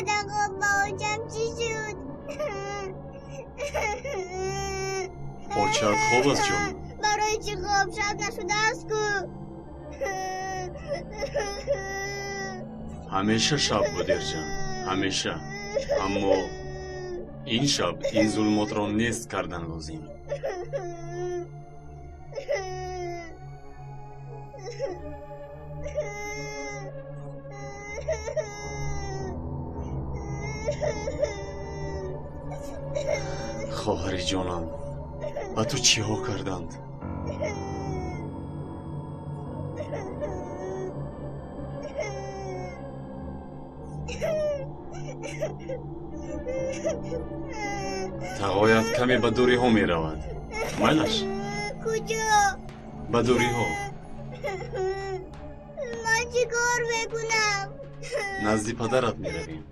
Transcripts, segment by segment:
Садақо ба очам чӣ шуд? Очат хоб аст, ҷон. Барои чӣ хоб? Шаб нашудааст ку. Ҳамеша шаб буд, Эрҷан, ҳамеша. Аммо ин шаб ин зулумотро нест кардан лозим. Хоҳари ҷонам, ба ту чиҳо карданд? Тағоят каме ба дуриҳо меравад. Майлаш? Куҷо? Ба дуриҳо. Ман чӣ кор мекунам? Назди падарат меравем.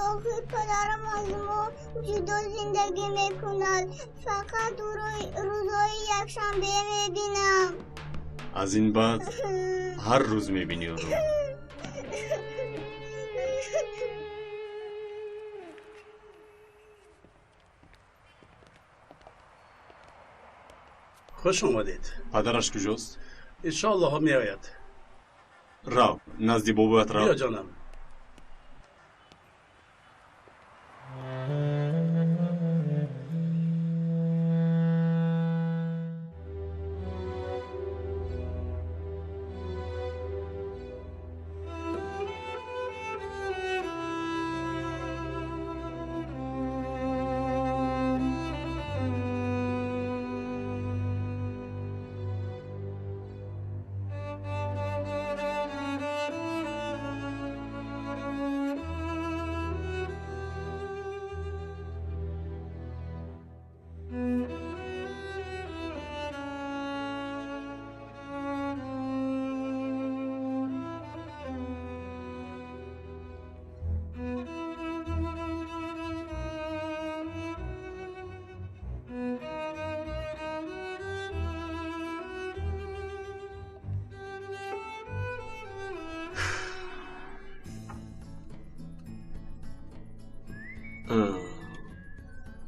Охир падарам аз мо ҷудо зиндагӣ мекунад. Фақат ӯро рӯзҳои якшанбе мебинам. Аз ин баъд ҳар рӯз мебинӣ ӯро. Хуш омадед. Падараш куҷост? Иншоаллоҳ меояд. Рав, назди бобоят рав. Биё, ҷонам.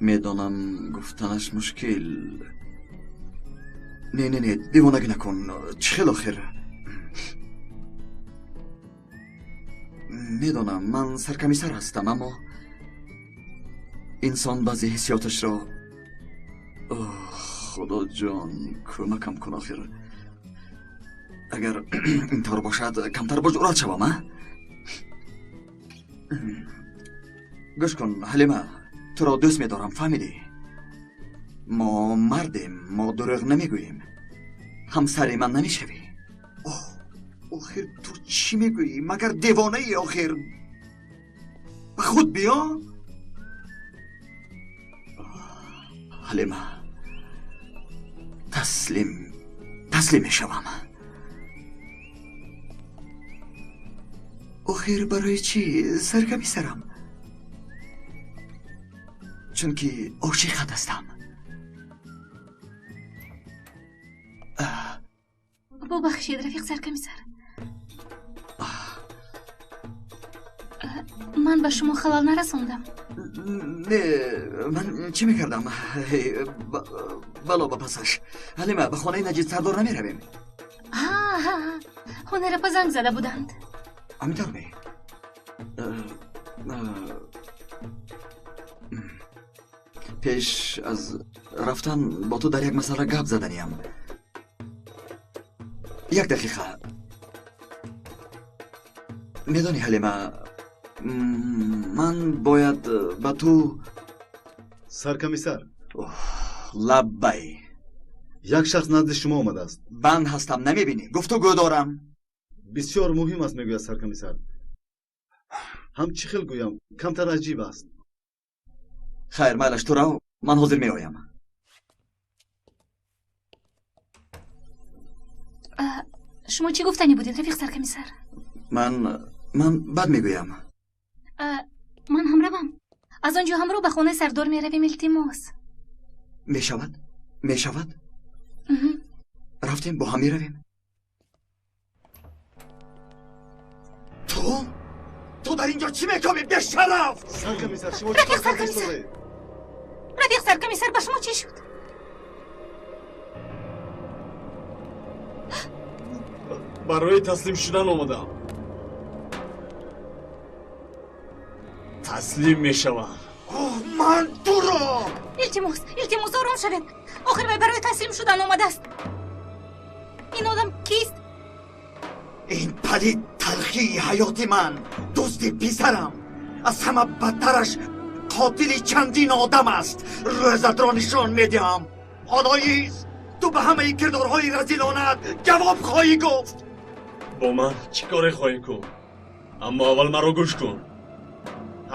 Медонам, гуфтанаш мушкил. Не, не, не, девонагӣ накун. Чӣ хел охир? Медонам, ман саркамисар ҳастам, аммо инсон баъзе ҳиссиёташро. Худоҷон, кӯмакам кун охир. Агар ин тавр бошад, камтар боҷурат шавам, а? Гӯш кун, Ҳалима, туро дӯст медорам, фаҳмидӣ? Мо мардем, мо дурӯғ намегӯем. Ҳамсари ман намешавӣ. Оҳ, охир ту чӣ мегӯӣ? Магар девонаӣ охир? Ба худ биё. Ҳалима, таслим, таслим мешавам. Охир барои чӣ саргами сарам? Чунки ошиқат ҳастам. Бубахшед, рафиқ саркамисар, ман ба шумо халал нарасондам. Не, ман чӣ мекардам? Бало ба пасаш. Ҳалима, ба хонаи Наҷид сардор намеравем? Ҳунарапа занг зада буданд. Ҳамин тавр ме? Пеш аз рафтан бо ту дар як масъала гап заданиям. Як дақиқа. Медонӣ, Ҳалима, ман бояд ба ту. Саркамисар. Лаббай. Як шахс назди шумо омадааст. Банд ҳастам, намебинӣ? Гуфтугӯ дорам. Бисёр муҳим аст, мегӯяд саркамисар. Ҳам чӣ хел гӯям, камтар аҷиб аст. Хайр, майлаш, ту рав, ман ҳозир меоям. Шумо чӣ гуфтанӣ будед, рафиқ саркамисар? Ман бад мегӯям. Ман ҳам равам. Аз он ҷо ҳамроҳ ба хонаи сардор меравем, илтимос. Мешавад, мешавад. Рафтем, бо ҳам меравем. Ту Ту дар ин ҷо чӣ мекобӣ, бешараф? Саркомиссар, шумо чӣ кор карда истодаед? Рафиқ саркомиссар, ба шумо чӣ шуд? Барои таслим шудан омадам. Таслим мешавам. Ман туро! Илтимос, илтимос, ором шавед. Охир вай барои таслим шудан омадааст. Ин одам кист? Ин палид талхии ҳаёти ман, дӯсти писарам. Аз ҳама бадтараш қотили чандин одам аст. Рӯзатро нишон медиҳам. Олоиз, ту ба ҳамаи кирдорҳои разилонаат ҷавоб хоҳӣ гуфт. Бо ман чӣ коре хоҳӣ кун? Аммо аввал маро гӯш кун.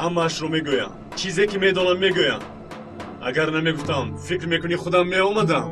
Ҳамаашро мегӯям. Чизе ки медонам мегӯям. Агар намегуфтам, фикр мекунӣ худам меомадам?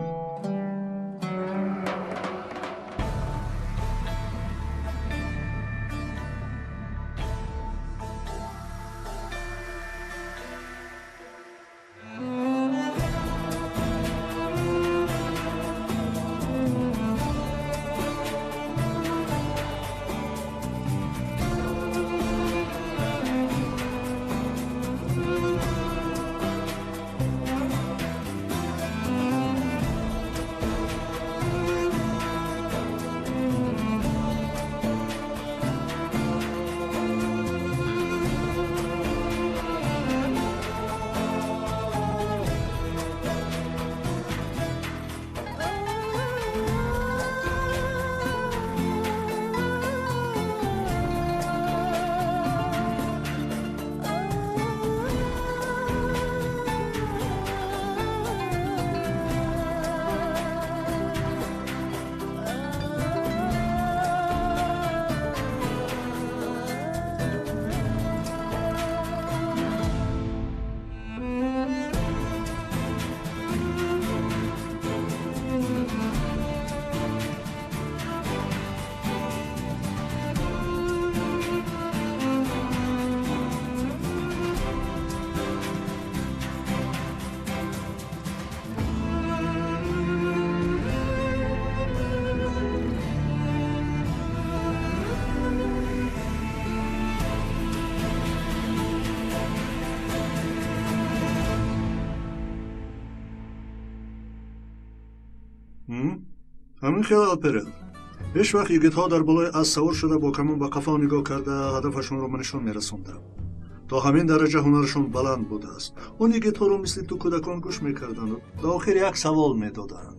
Ҳамин хел Алперен. Ҳеҷ вақт йигитҳо дар болои асп савор шуда бо камон ба қафо нигоҳ карда ҳадафашонро ба нишон мерасонданд. То ҳамин дараҷа ҳунарашон баланд будааст. Он йигитҳоро мисли ту кӯдакон гӯш мекарданд. До охир як савол медоданд.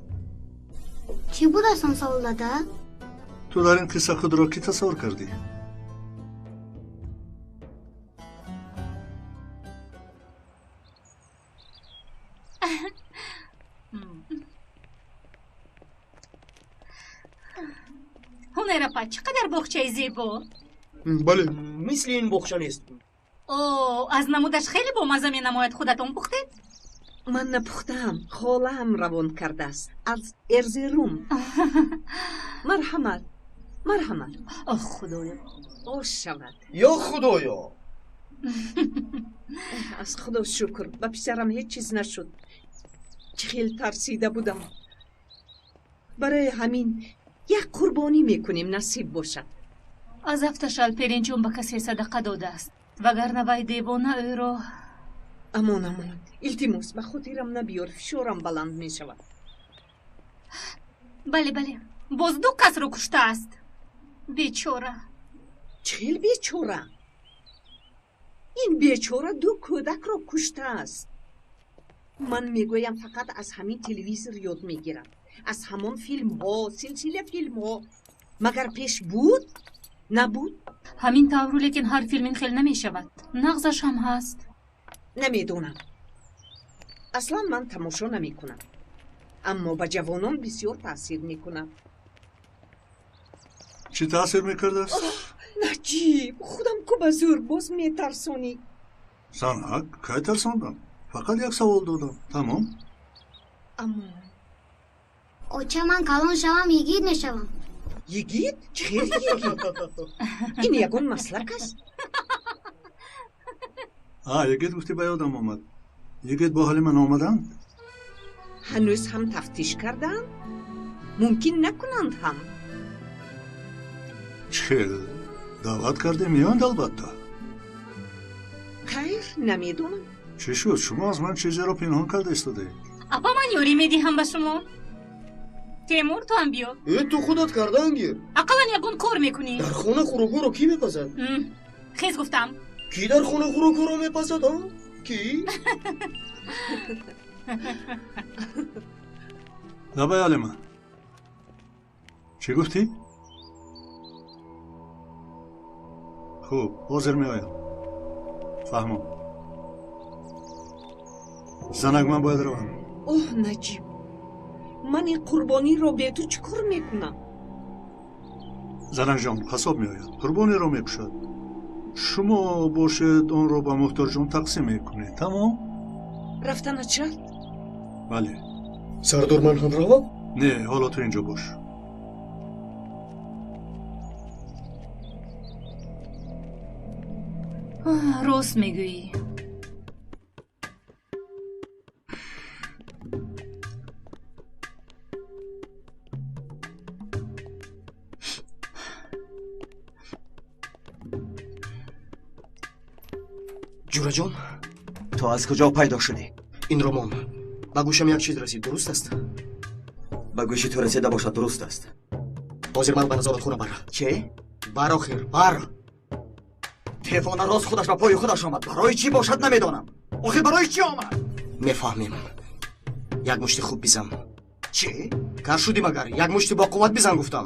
Чӣ будааст он савол, дада? Ту дар ин қисса худро кӣ тасаввур кардӣ? Ҳунайрапа, чӣ қадар боғчаи зебо! Бале, мисли ин боғча нест. О, аз намудаш хеле бомазза менамояд. Худатон пухтед? Ман напухтаам, холаам равон кардааст аз Эрзерум. Марҳамат, марҳамат. Оҳ, Худоё, ош шавад. Ё Худоё! Аз Худо шукр, ба писарам ҳеҷ чиз нашуд. Чӣ хел тарсида будам. Барои ҳамин як қурбонӣ мекунем, насиб бошад. Аз афташ Алперинҷон ба касе садақа додааст, вагарна вай девона ӯро. Амон, амон, илтимос, ба хотирам набиёр, фишорам баланд мешавад. Бале, бале, боз ду касро куштааст. Бечора. Чӣ хел бечора? Ин бечора ду кӯдакро куштааст. Ман мегӯям, фақат аз ҳамин телевизор ёд мегирам, аз ҳамон филмҳо, силсила филмҳо. Магар пеш буд? Набуд? Ҳамин тавру, лекин ҳар филм ин хел намешавад. Нағзаш ҳам ҳаст. Намедонам. Аслан ман тамошо намекунам, аммо ба ҷавонон бисёр таъсир мекунад. Чӣ таъсир мекардааст? Наҷиб, худам ку ба зӯр боз метарсонӣ. Санак, кай тарсондам? Фақат як савол додам, тамом. Амон. Оча, ман калон шавам, йигит мешавам. Йигит? Чӣ хел йигит? Ин ягон маслак аст? А, йигит гуфтӣ, ба ёдам омад. Йигит бо Ҳалима наомаданд? Ҳанӯз ҳам тафтиш кардаанд? Мумкин накунанд ҳам. Чӣ хел? Даъват кардем, меоянд албатта. Хайр, намедонам. Чӣ шуд? Шумо аз ман чизеро пинҳон карда истодаед. Апа, ман ёрӣ медиҳам ба шумо. Темур, ту ҳам биё. Э, ту худат кардан гир. Ақаллан ягон кор мекунӣ. Дар хона хӯрокҳоро кӣ мепазад? Хез гуфтам. Кӣ дар хона хӯрокҳоро мепазад, а? Кӣ? Лабай, Алима. Чӣ гуфтӣ? Хуб, ҳозир меоям. Фаҳмом. Занак, ман бояд равам. Оҳ, Наҷиб, ман ин қурбониро бе ту чӣ кор мекунам? Занакҷон, қассоб меояд, қурбониро мекушад. Шумо бошед, онро ба Мухторҷон тақсим мекунед. Тамом? Рафтанат шарт? Бале. Сардор, ман ҳам равам? Не, ҳоло ту инҷо бош. Рост мегӯӣ. Ҷураҷон, ту аз куҷо пайдо шудӣ? Ин ромон ба гӯшам як чиз расид, дуруст аст? Ба гӯши ту расида бошад, дуруст аст. Ҳозир маро ба назоратхона бар. Чӣ? Бар, охир, бар. Девона рост худаш ба пои худаш омад. Барои чӣ бошад, намедонам. Охир барои чӣ омад? Мефаҳмем. Як мушти хуб бизан. Чӣ? Кар шудӣ магар? Як мушти бо қувват бизан гуфтам.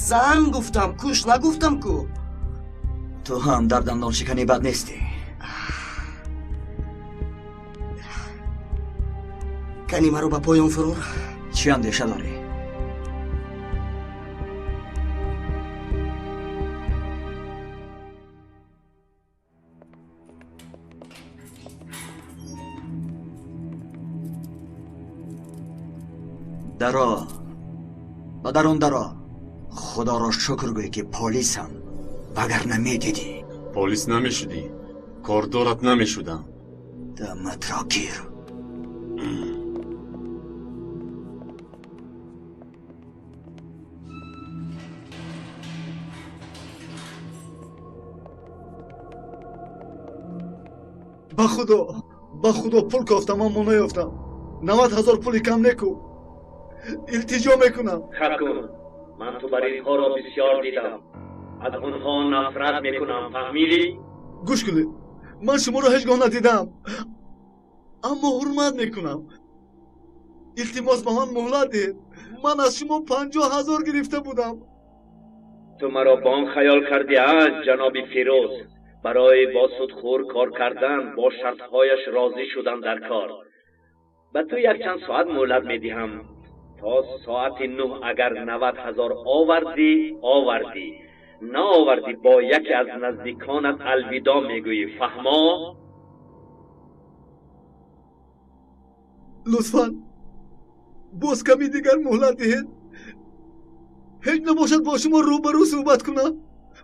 Зан гуфтам, куш нагуфтам ку. Ту ҳам дар дандоншиканӣ бад нестӣ. Кани маро ба поён фурӯр. Чӣ андеша дорӣ? Даро, ба дарун даро. Худоро шукр гӯй, ки полисам, вагарна медидӣ. Полис намешудӣ, кордорат намешудам. Даматро гир. Ба худо, ба худо, пул кофтам, аммо наёфтам. 90 000 пули кам неку. Илтиҷо мекунам. Хат кун, ман ту бар инҳоро бисёр дидам, аз онҳо нафрат мекунам, фаҳмидӣ? Гӯш кунед, ман шуморо ҳеҷ гоҳ надидам, аммо ҳурмат мекунам. Илтимос, ба ман муҳлат диҳед. Ман аз шумо 50 000 гирифта будам. Ту маро бо он хаёл кардӣ, а, ҷаноби Фирӯз? Барои бо судхӯр кор кардан бо шартҳояш розӣ шудан дар кор. Ба ту якчанд соат муҳлат медиҳам. То соати 9 агар 90 000 овардӣ, овардӣ, наовардӣ, бо яке аз наздиконат алвидо мегӯӣ, фаҳмо? Лутфан, боз ками дигар муҳлат диҳед. Ҳеҷ набошад, бо шумо рӯбарӯ суҳбат кунам.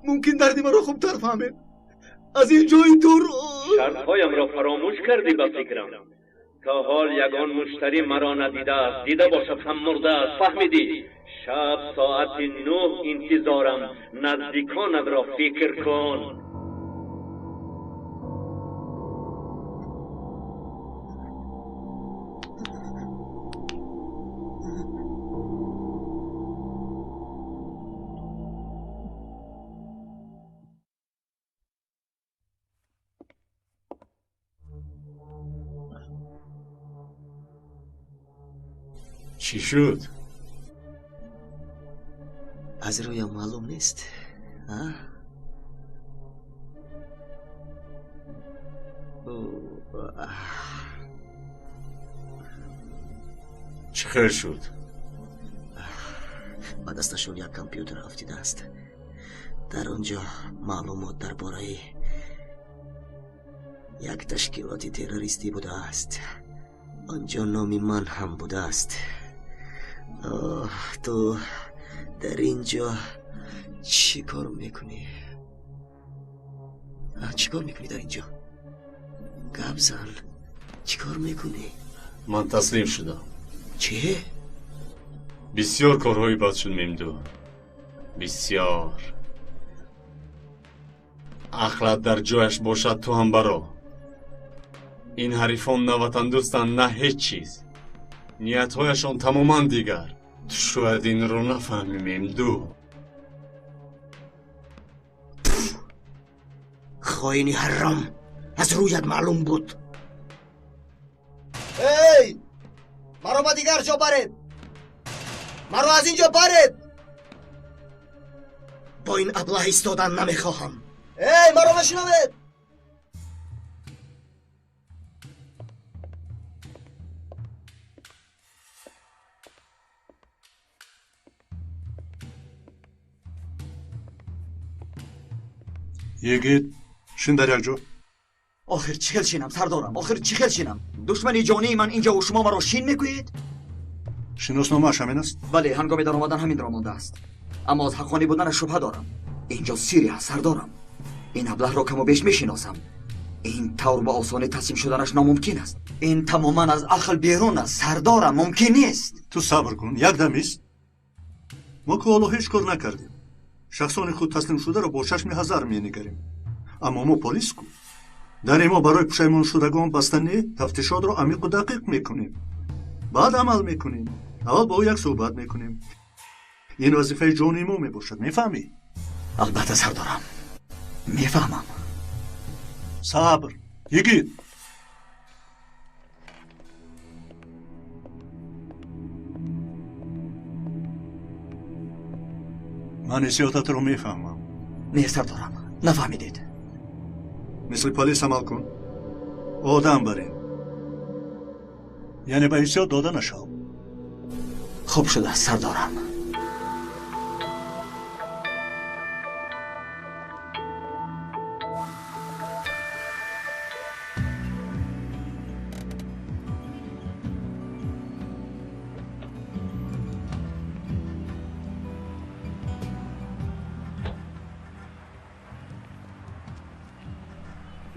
Мумкин дарди маро хубтар фаҳмед. Аз ин ҷои дур. Шартҳоямро фаромӯш кардӣ, ба фикрам. То ҳол ягон муштарӣ маро надидааст, дида бошад ҳам мурдааст, фаҳмидӣ? Шаб соати 9 интизорам, наздиконатро фикр кун. Чӣ шуд? Аз рӯям маълум нест, а? Чӣ хел шуд? Ба дасташон як компютер афтидааст. Дар он ҷо маълумот дар бораи як ташкилоти террористӣ будааст. Он ҷо номи ман ҳам будааст. Оҳ, ту дар ин ҷо чӣ кор мекунӣ? Чӣ кор мекунӣ дар ин ҷо? Гап зан, чӣ кор мекунӣ? Ман таслим шудам. Чӣ? Бисёр корҳои бад шуд, Мемду. Бисёр. Ақлат дар ҷояш бошад, ту ҳам баро. Ин ҳарифон на ватандӯстанд, на ҳеҷ чиз. Ниятҳояшон тамоман дигар. Ту шояд инро нафаҳмӣ, Мемду. Хоини ҳаром, аз рӯят маълум буд. Эй! Маро ба дигар ҷо баред! Маро аз ин ҷо баред! Бо ин аблаҳ истодан намехоҳам. Эй, маро мешунавед? Йигит, шин дар як ҷо. Охир чӣ хел шинам, сардорам? Охир чӣ хел шинам? Душмани ҷонии ман инҷо ва шумо маро шин мегӯед? Шиносномааш ҳамин аст? Бале, ҳангоми даромадан ҳаминро мондааст. Аммо аз ҳаққонӣ буданаш шубҳа дорам. Инҷо сире ҳаст, сардорам. Ин аблаҳро каму беш мешиносам. Ин тавр ба осонӣ таслим шуданаш номумкин аст. Ин тамоман аз ақл берун аст, сардорам, мумкин нест. Ту сабр кун, як дам ист. Мо ки ҳоло ҳеҷ кор накардем. Шахсони худ таслимшударо бо чашми ҳазар менигарем. Аммо мо полис ку. Дар мо барои пушаймоншудагон бастани тафтишотро амиқу дақиқ мекунем. Баъд амал мекунем. Аввал бо ӯ як суҳбат мекунем. Ин вазифаи ҷонии мо мебошад, мефаҳмӣ? Албатта, сардорам, мефаҳмам. Сабр, йигит. Ман ҳиссиётатро мефаҳмам. Не, сардорам, нафаҳмидед. Мисли полис амал кун. Одам барин. Яъне ба ҳиссиёт дода нашав. Хуб шудааст, сардорам.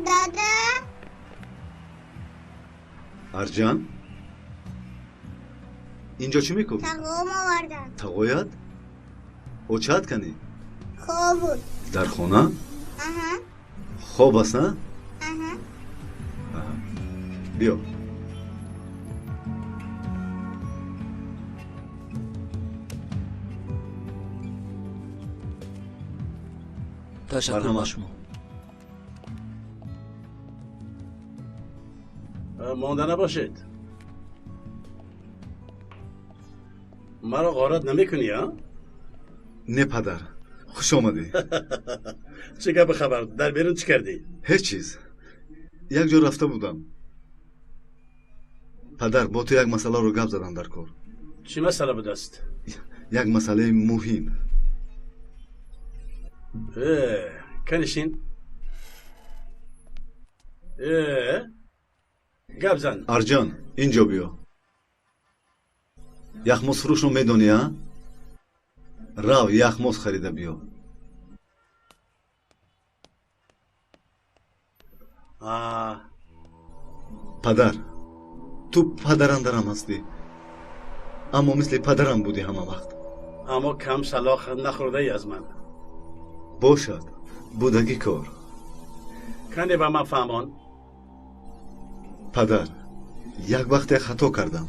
Дада? Арҷан? Инҷо чӣ мекунӣ? Тағом овардам. Тағоят? Очаат канӣ? Хоб буд. Дар хона? Аҳа. Хоб аст, на? Аҳа. Биё. Ташаккур ба шумо. Монда набошед. Маро ғорат намекунӣ, а? Не, падар, хуш омадӣ. Чӣ гапи хабар? Дар берун чӣ кардӣ? Ҳеҷ чиз. Як ҷо рафта будам. Падар, бо ту як масъаларо гап задам дар кор. Чӣ масъала будааст? Як масъалаи муҳим. Канишин. Гап зан. Арҷан, инҷо биё. Яхмозфурӯшро медонӣ, а? Рав, яхмоз харида биё. Падар, ту падарандарам ҳастӣ, аммо мисли падарам будӣ ҳама вақт. Аммо кам салоҳ нахӯрдаӣ аз ман. Бошад, будагӣ кор. Кане ба ман фаҳмон. Падар, як вақте хато кардам.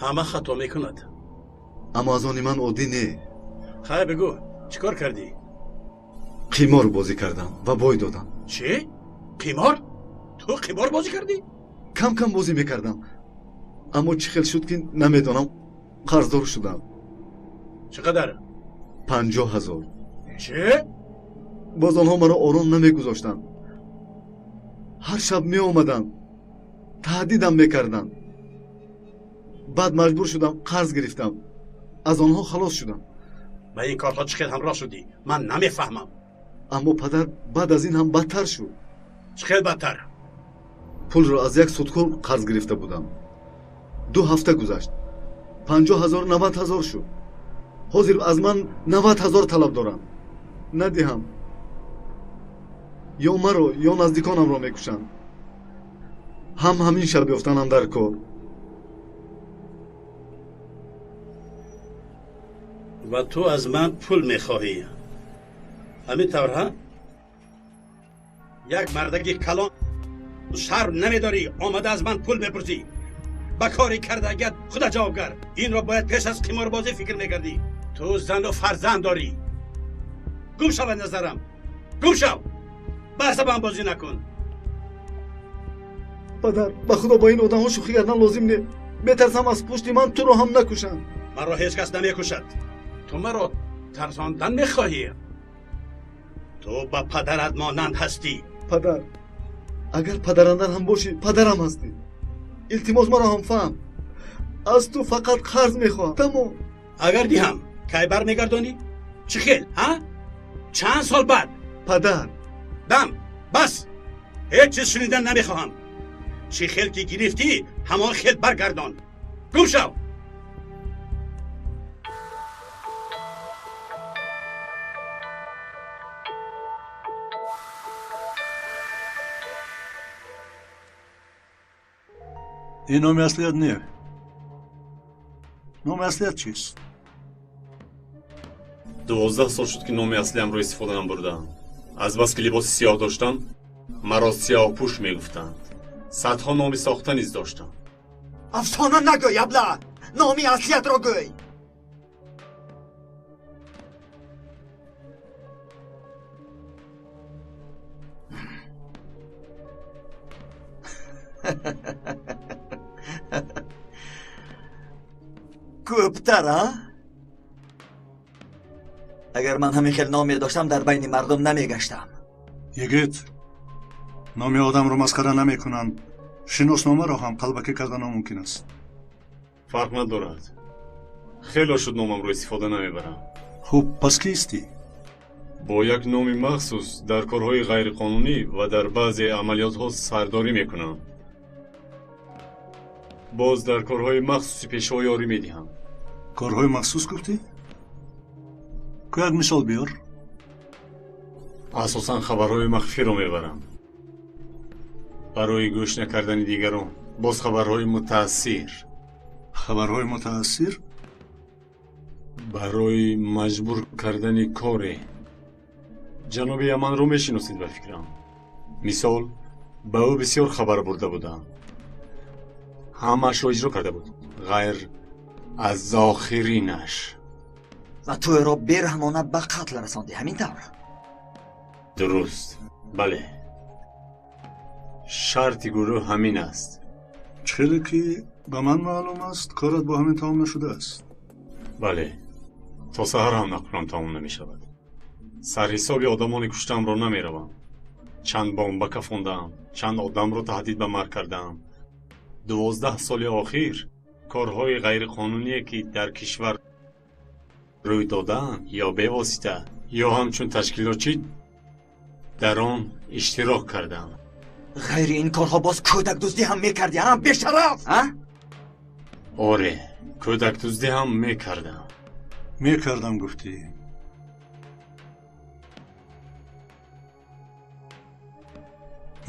Ҳама хато мекунад. Аммо аз они ман оддӣ не. Хайр, бигӯ, чӣ кор кардӣ? Қимор бозӣ кардам ва бой додам. Чӣ? Қимор? Ту қимор бозӣ кардӣ? Кам кам бозӣ мекардам. Аммо чӣ хел шуд ки намедонам, қарздор шудам. Чӣ қадар? 50 000. Чӣ? Боз онҳо маро ором намегузоштанд. Ҳар шаб меомаданд, таҳдидам мекарданд. Баъд маҷбур шудам, қарз гирифтам. Аз онҳо халос шудам. Ба ин корҳо чӣ хел ҳамроҳ шудӣ? Ман намефаҳмам. Аммо падар, баъд аз ин ҳам бадтар шуд. Чӣ хел бадтар? Пулро аз як судхӯр қарз гирифта будам. 2 ҳафта гузашт. 50 000 90 000 шуд. Ҳозир аз ман 90 000 талаб доранд. Надиҳам, ё маро, ё наздиконамро мекушанд. Ҳам ҳамин шаб ёфтанам дар кор. Ва ту аз ман пул мехоҳӣ. Ҳамин тавр, ҳа? Як мардаги калон шарм намедорӣ, омада аз ман пул мепурсӣ. Ба кори кардагият худа ҷавобгар. Инро бояд пеш аз қиморбозӣ фикр мекардӣ. Ту зану фарзанд дорӣ. Гум шав аз назарам. Гум шав. Ба асабам бозӣ накун. Падар, ба худо бо ин одамҳо шӯхӣ кардан лозим не. Метарсам аз пушти ман туро ҳам накушанд. Маро ҳеҷ кас намекушад. Ту маро тарсондан мехоҳӣ? Ту ба падарат монанд ҳастӣ. Падар, агар падарандар ҳам бошӣ, падарам ҳастӣ. Илтимос маро ҳам фаҳм. Аз ту фақат қарз мехоҳам. Тамом. Агар диҳам, кай бармегардонӣ? Чӣ хел, ҳа? Чанд сол баъд? Падар. Дам, бас. Ҳеҷ чиз шунидан намехоҳам. Чӣ хел ки гирифтӣ, ҳамон хел баргардон. Гум шав. Ин номи аслият не. Номи аслият чист? 12 сол шуд ки номи аслиамро истифода набурдаам. Азбаски либоси сиёҳ доштам, маро сиёҳпӯш мегуфтанд. Садҳо номи сохта низ доштам. Афсона нагӯй, абла! Номи аслиятро гӯй! Кӯптар, а? Агар ман ҳамин хел ном медоштам, дар байни мардум намегаштам. Йигит, номи одамро масхара намекунанд. Шиносномаро ҳам қалбакӣ кардан номумкин аст. Фарқ надорад. Хело шуд номамро истифода намебарам. Хуб, пас кистӣ? Бо як номи махсус дар корҳои ғайриқонунӣ ва дар баъзе амалиётҳо сардорӣ мекунам. Боз дар корҳои махсуси пешво ёрӣ медиҳам. Корҳои махсус гуфтӣ? Ку як мисол биёр. Асосан хабарҳои махфиро мебарам. Барои гӯш накардани дигарон. Боз хабарҳои мутаассир. Хабарҳои мутаассир? Барои маҷбур кардани коре. Ҷаноби Яманро мешиносед ба фикрам. Мисол, ба ӯ бисёр хабар бурда будам. Ҳамаашро иҷро карда буд, ғайр аз охиринаш. Ва ту ӯро бераҳмона ба қатл расондӣ, ҳамин тавр? Дуруст, бале. Шарти гурӯҳ ҳамин аст. Хеле ки ба ман маълум аст, корат бо ҳамин тамом нашудааст. Бале, то саҳар ҳам нақлам тамом намешавад. Сарҳисоби одамони куштаамро намеравам. Чанд бомба кафондаам, чанд одамро таҳдид ба марг кардаам. 12 соли охир корҳои ғайриқонуние ки дар кишвар рӯй додаанд, ё бевосита, ё ҳамчун ташкилотчӣ дар он иштирок кардам. Ғайри ин корҳо боз кӯдакдуздӣ ҳам мекардӣ, а? Бешараф, а? Оре, кӯдакдуздӣ ҳам мекардам. Мекардам гуфтӣ.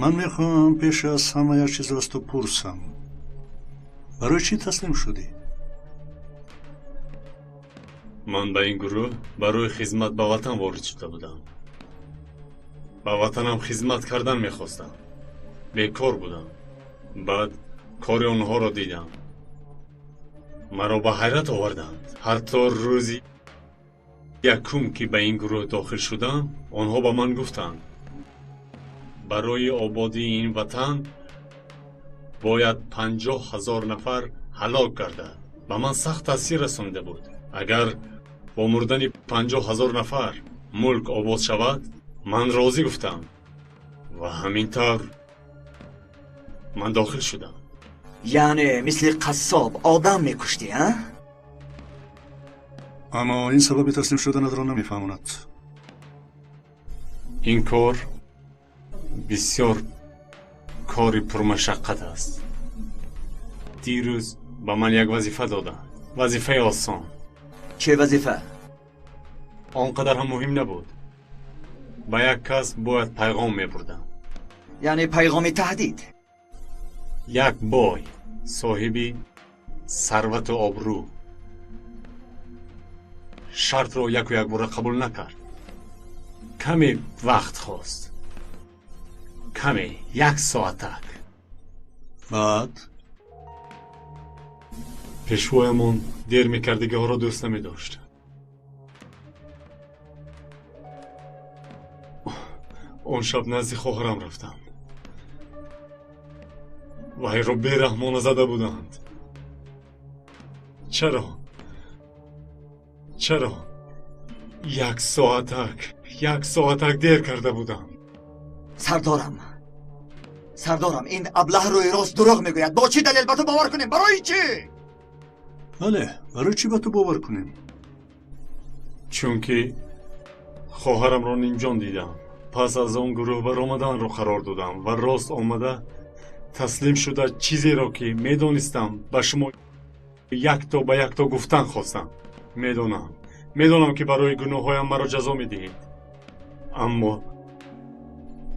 Ман мехоҳам пеш аз ҳама як чизро аз ту пурсам. Барои чӣ таслим шудӣ? Ман ба ин гурӯҳ барои хизмат ба ватан ворид шуда будам. Ба ватанам хизмат кардан мехостам. Бекор будам. Баъд кори онҳоро дидам. Маро ба ҳайрат оварданд. Ҳатто рӯзи якум ки ба ин гурӯҳ дохил шудам, онҳо ба ман гуфтанд: барои ободии ин ватан бояд 50 000 нафар ҳалок гардад. Ба ман сахт таъсир расонида буд. Агар бо мурдани 50 000 нафар мулк обод шавад, ман розӣ гуфтам. Ва ҳамин тавр ман дохил шудам. Яъне мисли қассоб одам мекуштӣ, а? Аммо ин сабаби таслим шуданатро намефаҳмонад. Ин кор бисёр кори пурмашаққат аст. Дирӯз ба ман як вазифа доданд. Вазифаи осон. Чӣ вазифа? Он қадар ҳам муҳим набуд. Ба як кас бояд пайғом мебурдам. Яъне пайғоми таҳдид? Як бой соҳиби сарвату обрӯ. Шартро яку якбора қабул накард. Каме вақт хост. Каме, як соатак. Баъд? Пешвоямон дер мекардагиҳоро дӯст намедошт. Он шаб назди хоҳарам рафтам. Вайро бераҳмона зада буданд. Чаро? Чаро? Як соатак, як соатак дер карда будам. Сардорам, сардорам, ин аблаҳ рӯи рост дурӯғ мегӯяд. Бо чӣ далел ба ту бовар кунем? Барои чӣ? Бале, барои чӣ ба ту бовар кунем? Чунки хоҳарамро нимҷон дидам. Пас аз он гурӯҳ баромаданро қарор додам ва рост омада таслим шуда чизеро ки медонистам ба шумо якто ба якто гуфтан хостам. Медонам, медонам ки барои гуноҳҳоям маро ҷазо медиҳед, аммо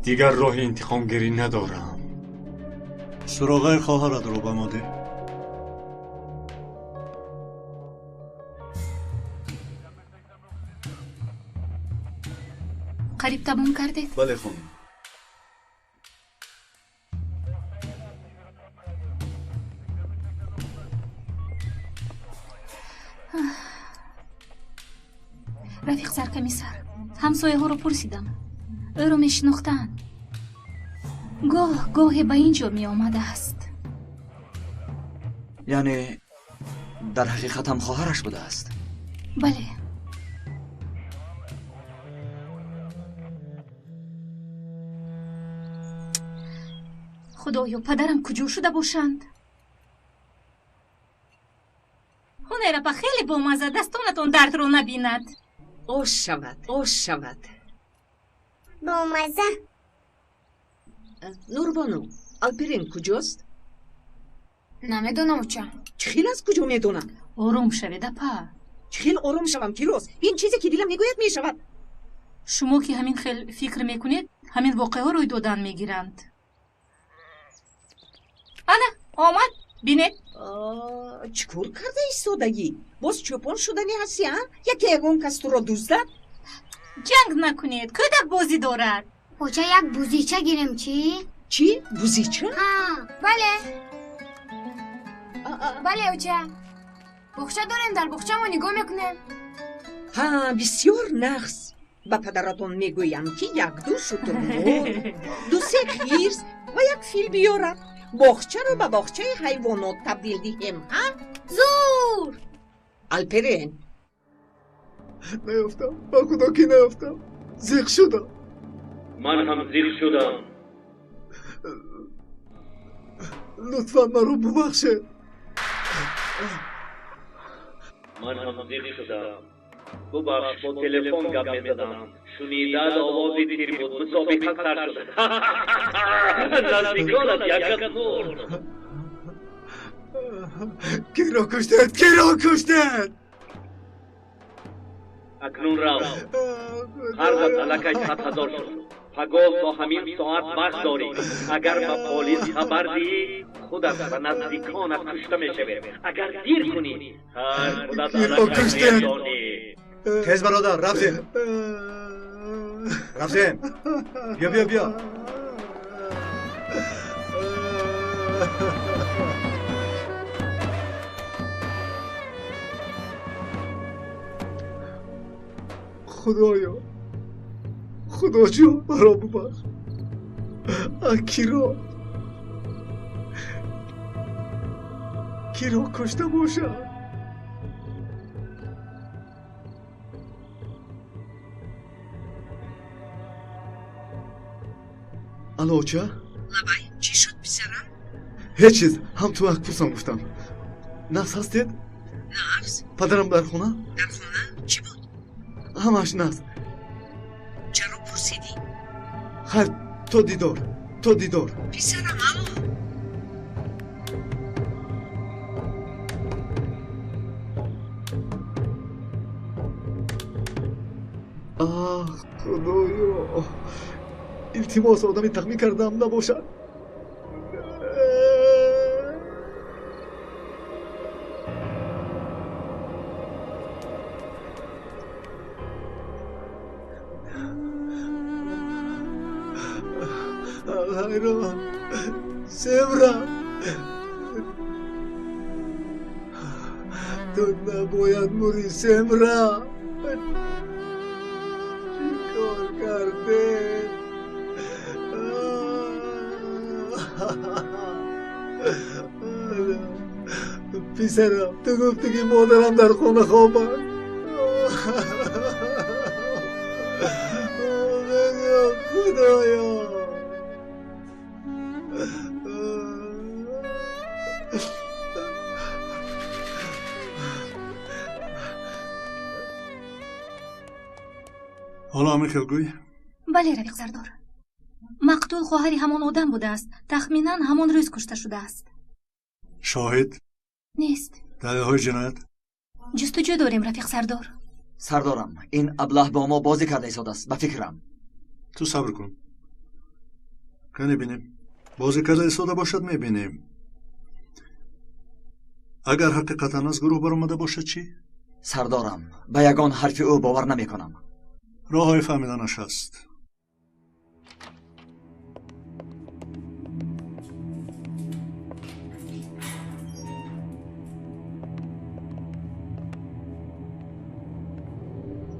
дигар роҳи интиқомгирӣ надорам. Суроғаи хоҳаратро ба мо деҳ. Қариб тамом кардед? Бале, хонум. Рафиқ саркомиссар, ҳамсояҳоро пурсидам. Ӯро мешинохтанд. Гоҳ гоҳе ба ин ҷо меомадааст. Яъне дар ҳақиқат ҳам хоҳараш будааст? Бале. Худоё, падарам куҷо шуда бошанд? Ҳунайрапа, хеле бомазза, дастонатон дардро набинад. Ош шавад, ош шавад. Бомазза. Нурбону, Алперен куҷост? Намедонам, оча. Чӣ хел аз куҷо медонам? Ором шавед, апа. Чӣ хел ором шавам, Фирӯз? Ин чизе ки дилам мегӯяд мешавад. Шумо ки ҳамин хел фикр мекунед, ҳамин воқеаҳо рӯй додан мегиранд. Ана, омад, бинед. Чӣ кор карда истодагӣ? Боз чӯпон шудани ҳастӣ, а? Яке ягон кас туро дуздад? Ҷанг накунед, кӯдак бозӣ дорад. Оча, як бузича гирем, чӣ? Чӣ? Бузича? Ҳа, бале. Бале, оча. Боғча дорем, дар боғча мо нигоҳ мекунем. Ҳа, бисёр нағз. Ба падаратон мегӯям, ки як-ду шутурмурғ, ду-се хирс ва як фил биёрад. Боғчаро ба боғчаи ҳайвонот табдил диҳем, ҳа? Зур! Алперен. Наёфтам, ба худо ки наёфтам. Зиқ шудам. Ман ҳам зиқ шудам. Лутфан маро бубахшед. Ман ҳам зиқ шудам. Бубахш, бо телефон гап мезадам. Шунидад овози тир буд, мусобиқа сар шуд. Наздиконат якат мурд. Киро куштед? Киро куштед? Акнун рав. Қарзат аллакай 100 000 шуд. Пагоҳ то ҳамин соат вақт дорӣ. Агар ба полис хабар диҳӣ, худат ва наздиконат кушта мешавед. Агар дир кунӣ, ҳар худат аллакай медонӣ. Тез бародар, рафтем. Рафтем. Биё, биё, биё. Худоё, Худоҷон, маро бубахш. Киро киро кушта бошад? Алло, оча? Лабай, чӣ шуд, писарам? Ҳеҷ чиз, ҳам ту як пурсам гуфтам. Нағз ҳастед? Нағз. Падарам дар хона? Дар хона? Чӣ буд? Ҳамааш нағз. Чаро пурсидӣ? Хайр, то дидор, то дидор. Писарам, алло. Аҳ, Худоё, илтимос, одами тахмин кардаам набошад. Ҳайрон. Семра. Ту набояд мурӣ, Семра. Чӣ кор кардед? Писарам, ту гуфтӣ ки модарам дар хона хоб аст. Худоё. Ҳоло ҳамин хел гӯй? Бале, рафиқ сардор. Мақтул хоҳари ҳамон одам будааст. Тахминан ҳамон рӯз кушта шудааст. Шоҳид? Нест. Далелҳои ҷиноят? Ҷустуҷӯ дорем, рафиқ сардор. Сардорам, ин аблаҳ бо мо бозӣ карда истодааст, ба фикрам. Ту сабр кун. Кане бинем. Бозӣ карда истода бошад, мебинем. Агар ҳақиқатан аз гурӯҳ баромада бошад чӣ? Сардорам, ба ягон ҳарфи ӯ бовар намекунам. Роҳҳои фаҳмиданаш ҳаст.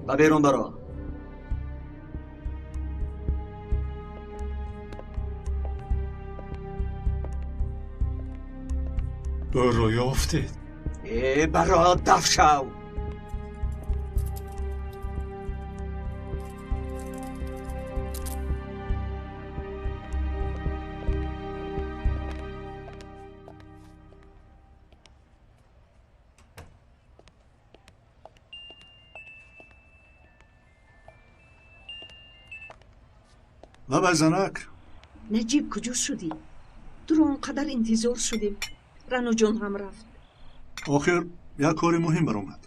Ба берун баро. Ӯро ёфтед? Э, баро, даф шав. Лабай занак. Наҷиб, куҷо шудӣ? Туро он қадар интизор шудем. Раноҷон ҳам рафт. Охир як кори муҳим баромад.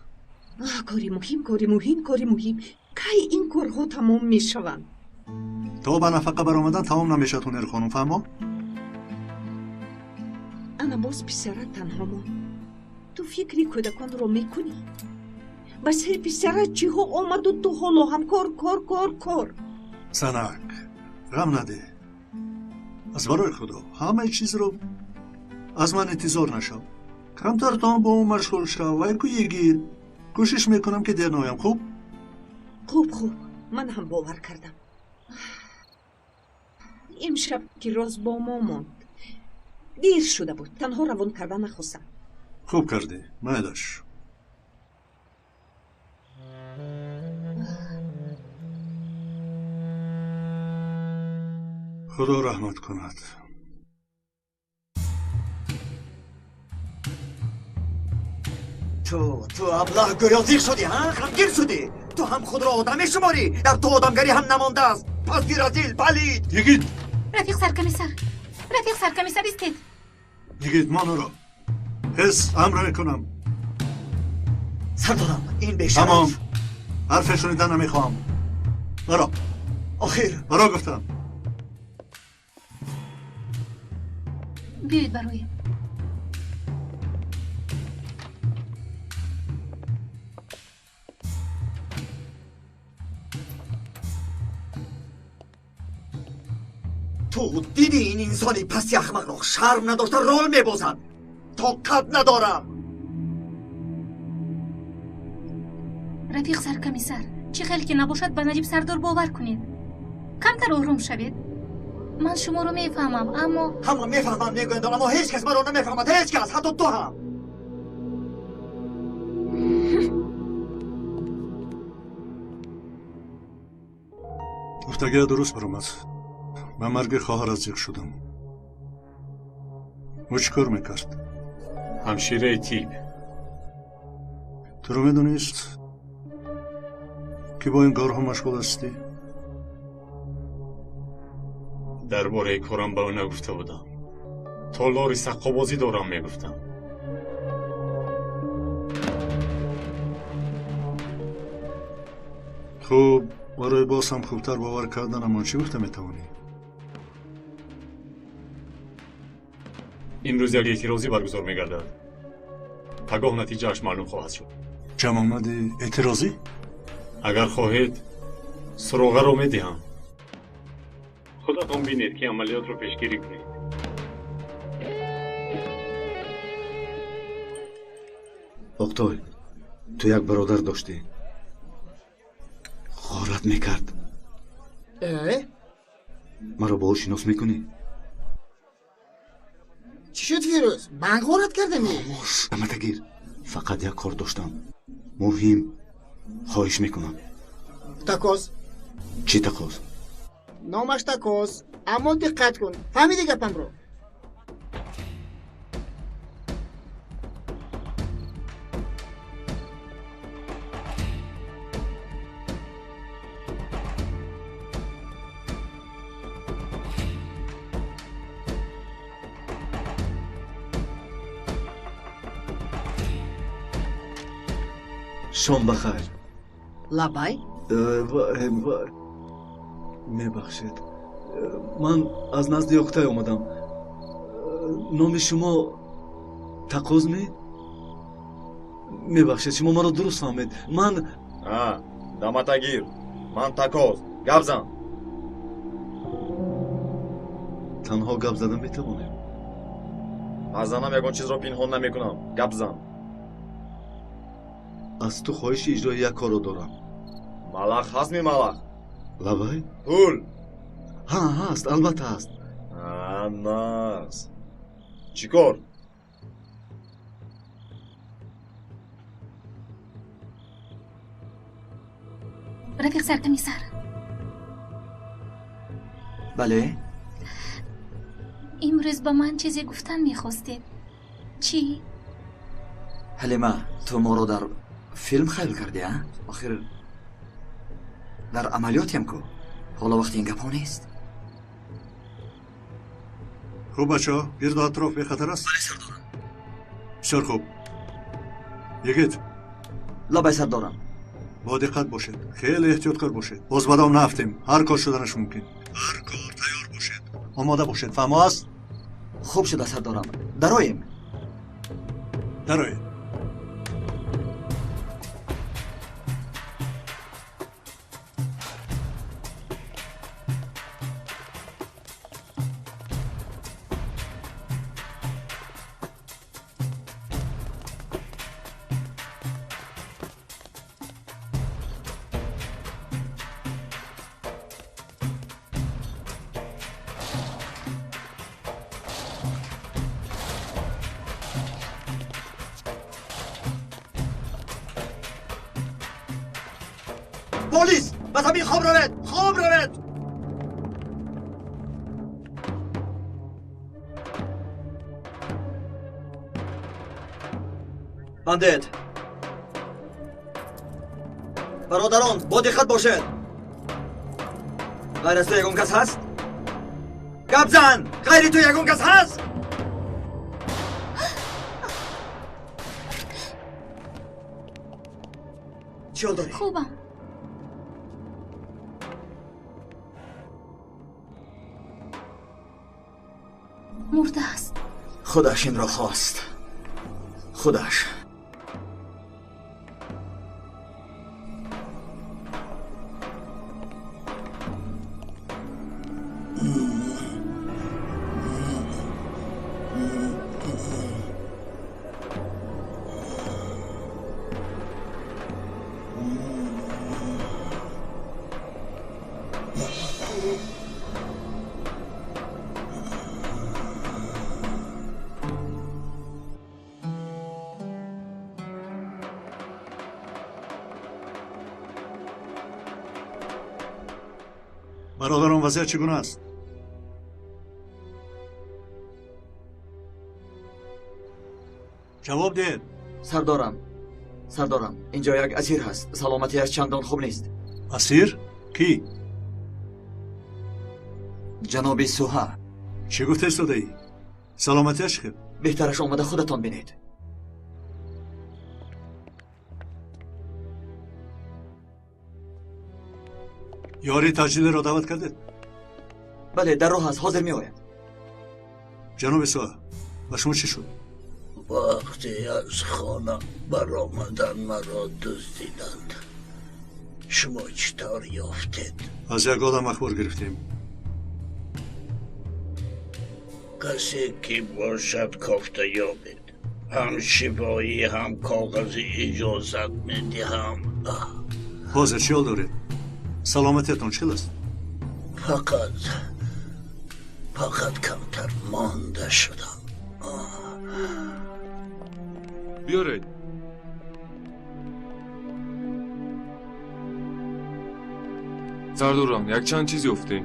Кори муҳим, кори муҳим, кори муҳим. Кай ин корҳо тамом мешаванд? То ба нафақа баромадан тамом намешавад, ҳунер хонум, фаҳмо? Ана боз писарат танҳо монд. Ту фикри кӯдаконро мекунӣ? Ба сари писарат чиҳо омаду ту ҳоло ҳам кор, кор, кор, кор. Занак, ғам надеҳ. Аз барои Худо ҳамаи чизро аз ман интизор нашав. Камтар то бо ӯ машғул шав ва ку йигит. Кӯшиш мекунам ки дер наоям, хуб? Хуб, хуб, ман ҳам бовар кардам. Имшаб ки роз бо мо монд. Дер шуда буд, танҳо равон карда нахостам. Хуб кардӣ, майлаш. Худо раҳмат кунад. Ту аблаҳ гӯё зиқ шудӣ, ҳа? Ғамгин шудӣ. Ту ҳам худро одам мешуморӣ. Дар ту одамгарӣ ҳам намондааст. Пасти разил, палид. Йигит! Рафиқ саркомиссар, рафиқ саркомиссар, истед. Йигит, ман ӯро ҳис амр мекунам. Сардорам, ин бешараф. Тамом. Ҳарфе шунида намехоҳам. Баро. Охир. Баро гуфтам. Биёед бароем. Ту дидӣ ин инсони пасти ахмақро шарм надошта рол мебозад. Тоқат надорам. Рафиқ саркомиссар, чӣ хел ки набошад ба Наҷиб сардор бовар кунед. Камтар ором шавед. Ман шуморо мефаҳмам, аммо ҳама мефаҳмам мегӯянд, аммо ҳеҷ кас маро намефаҳмад, ҳеҷ кас, ҳатто ту ҳам. Гуфтагия дуруст баромад. Ба марги хоҳарат зиқ шудам. Ӯ чӣ кор мекард? Ҳамшираи тиб. Туро медонист, ки бо ин корҳо машғул ҳастӣ? Дар бораи корам ба ӯ нагуфта будам. Толори саққобозӣ дорам мегуфтам. Хуб, барои боз ҳам хубтар бовар карданамон чӣ гуфта метавонӣ? Имрӯз як эътирозӣ баргузор мегардад. Пагоҳ натиҷааш маълум хоҳад шуд. Ҷамъомади эътирозӣ? Агар хоҳед, суроғаро медиҳам. Худатон бинед, ки амалиётро пешгирӣ кунед. Оқтой, ту як бародар доштӣ, ғорат мекард. Маро бо ӯ шинос мекунӣ? Чӣ шуд, Фирӯз? Банк ғорат кардами? Хомӯш, аматагир. Фақат як кор доштам, муҳим. Хоҳиш мекунам. Такоз. Чӣ такоз? Номаш Такоз, аммо диққат кун, фаҳмидӣ гапамро? Шом бахайр. Лабай. Мебахшед, ман аз назди Ёқтай омадам. Номи шумо Тақоз ме? Мебахшед, шумо маро дуруст фаҳмед. Ман даматагир, ман Такоз. Гап зан. Танҳо гап зада метавонем. Аз занам ягон чизро пинҳон намекунам. Гап зан. Аз ту хоҳиши иҷрои як корро дорам. Малах ҳаст ми, малах? Лабай? Пул. Ҳа, ҳаст, албатта ҳаст. Нас чӣ кор? Рафиқ саркомиссар. Бале. Имрӯз ба ман чизе гуфтан мехостед. Чӣ? Ҳалима, ту моро дар филм хаёл кардӣ, а? Охир дар амалиётем ку. Ҳоло вақти ин гапҳо нест. Хуб, бачаҳо, гирду атроф бехатар аст? Бале, сардорам. Бисёр хуб. Йигит. Лабай, сардорам. Бо диққат бошед, хеле эҳтиёткор бошед. Боз бадом наафтем, ҳар кор шуданаш мумкин. Ҳар кор тайёр бошед, омода бошед. Фаҳмо аст? Хуб шуда, сардорам. Дароем. Дароед. Полис! Ба замин хоб равед! Хоб равед! Бандед! Бародарон, бо диққат бошед! Ғайр аз ту ягон кас ҳаст? Гап зан! Ғайри ту ягон кас ҳаст? Чӣ ҳол дорӣ? Хубам. Мурдааст. Худаш инро хост. Худаш. Бародарон, вазъият чӣ гуна аст? Ҷавоб диҳед. Сардорам, сардорам, инҷо як асир ҳаст. Саломатиаш чандон хуб нест. Асир? Кӣ? Ҷаноби Суҳа. Чӣ гуфта истодаӣ? Саломатиаш хел? Беҳтараш омада худатон бинед. Ёрии таҷдидиро даъват кардед? Бале, дар роҳ аст, ҳозир меояд. Ҷаноби Суҳа, ба шумо чӣ шуд? Вақте аз хона баромадан маро дуздиданд. Шумо чӣ тавр ёфтед? Аз як одам ахбор гирифтем. Касе ки бошад кофта ёбед. Ҳам шифоӣ, ҳам коғази иҷозат медиҳам. Ҳозир чӣ ҳол доред? Саломатиятон чӣ хел аст? Фақат камтар монда шудам. Биёред. Сардорам, якчанд чиз ёфтем.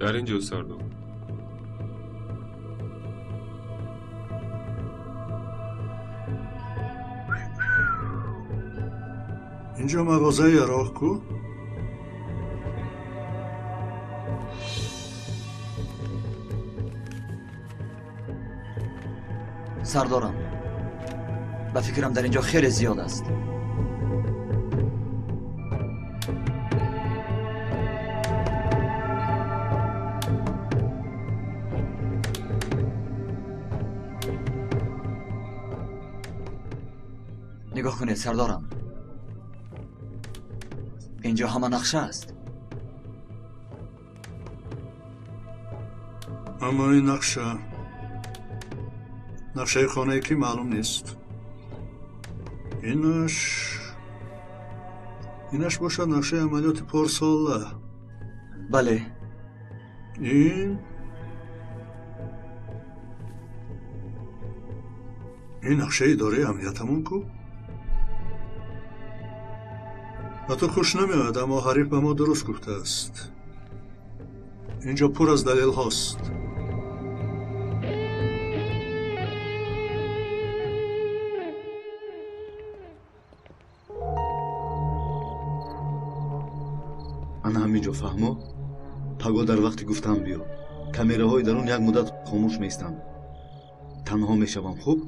Дар ин ҷо, сардор. Инҷо мағозаи ароқ ку? Сардорам, ба фикрам дар ин ҷо хеле зиёд аст. Нигоҳ кунед, сардорам, инҷо ҳама нақша аст. Аммо ин нақша нақшаи хонае ки маълум нест. Инаш бошад нақшаи амалиёти порсола. Бале. Ин нақшаи идораи амниятамон ку? Ба ту хуш намеояд, аммо ҳариф ба мо дуруст гуфтааст. Инҷо пур аз далелҳост. Ана ҳамин ҷо, фаҳмо? Паго дар вақти гуфтаам биё. Камераҳои дарун як муддат хомӯш меистанд. Танҳо мешавам, хуб?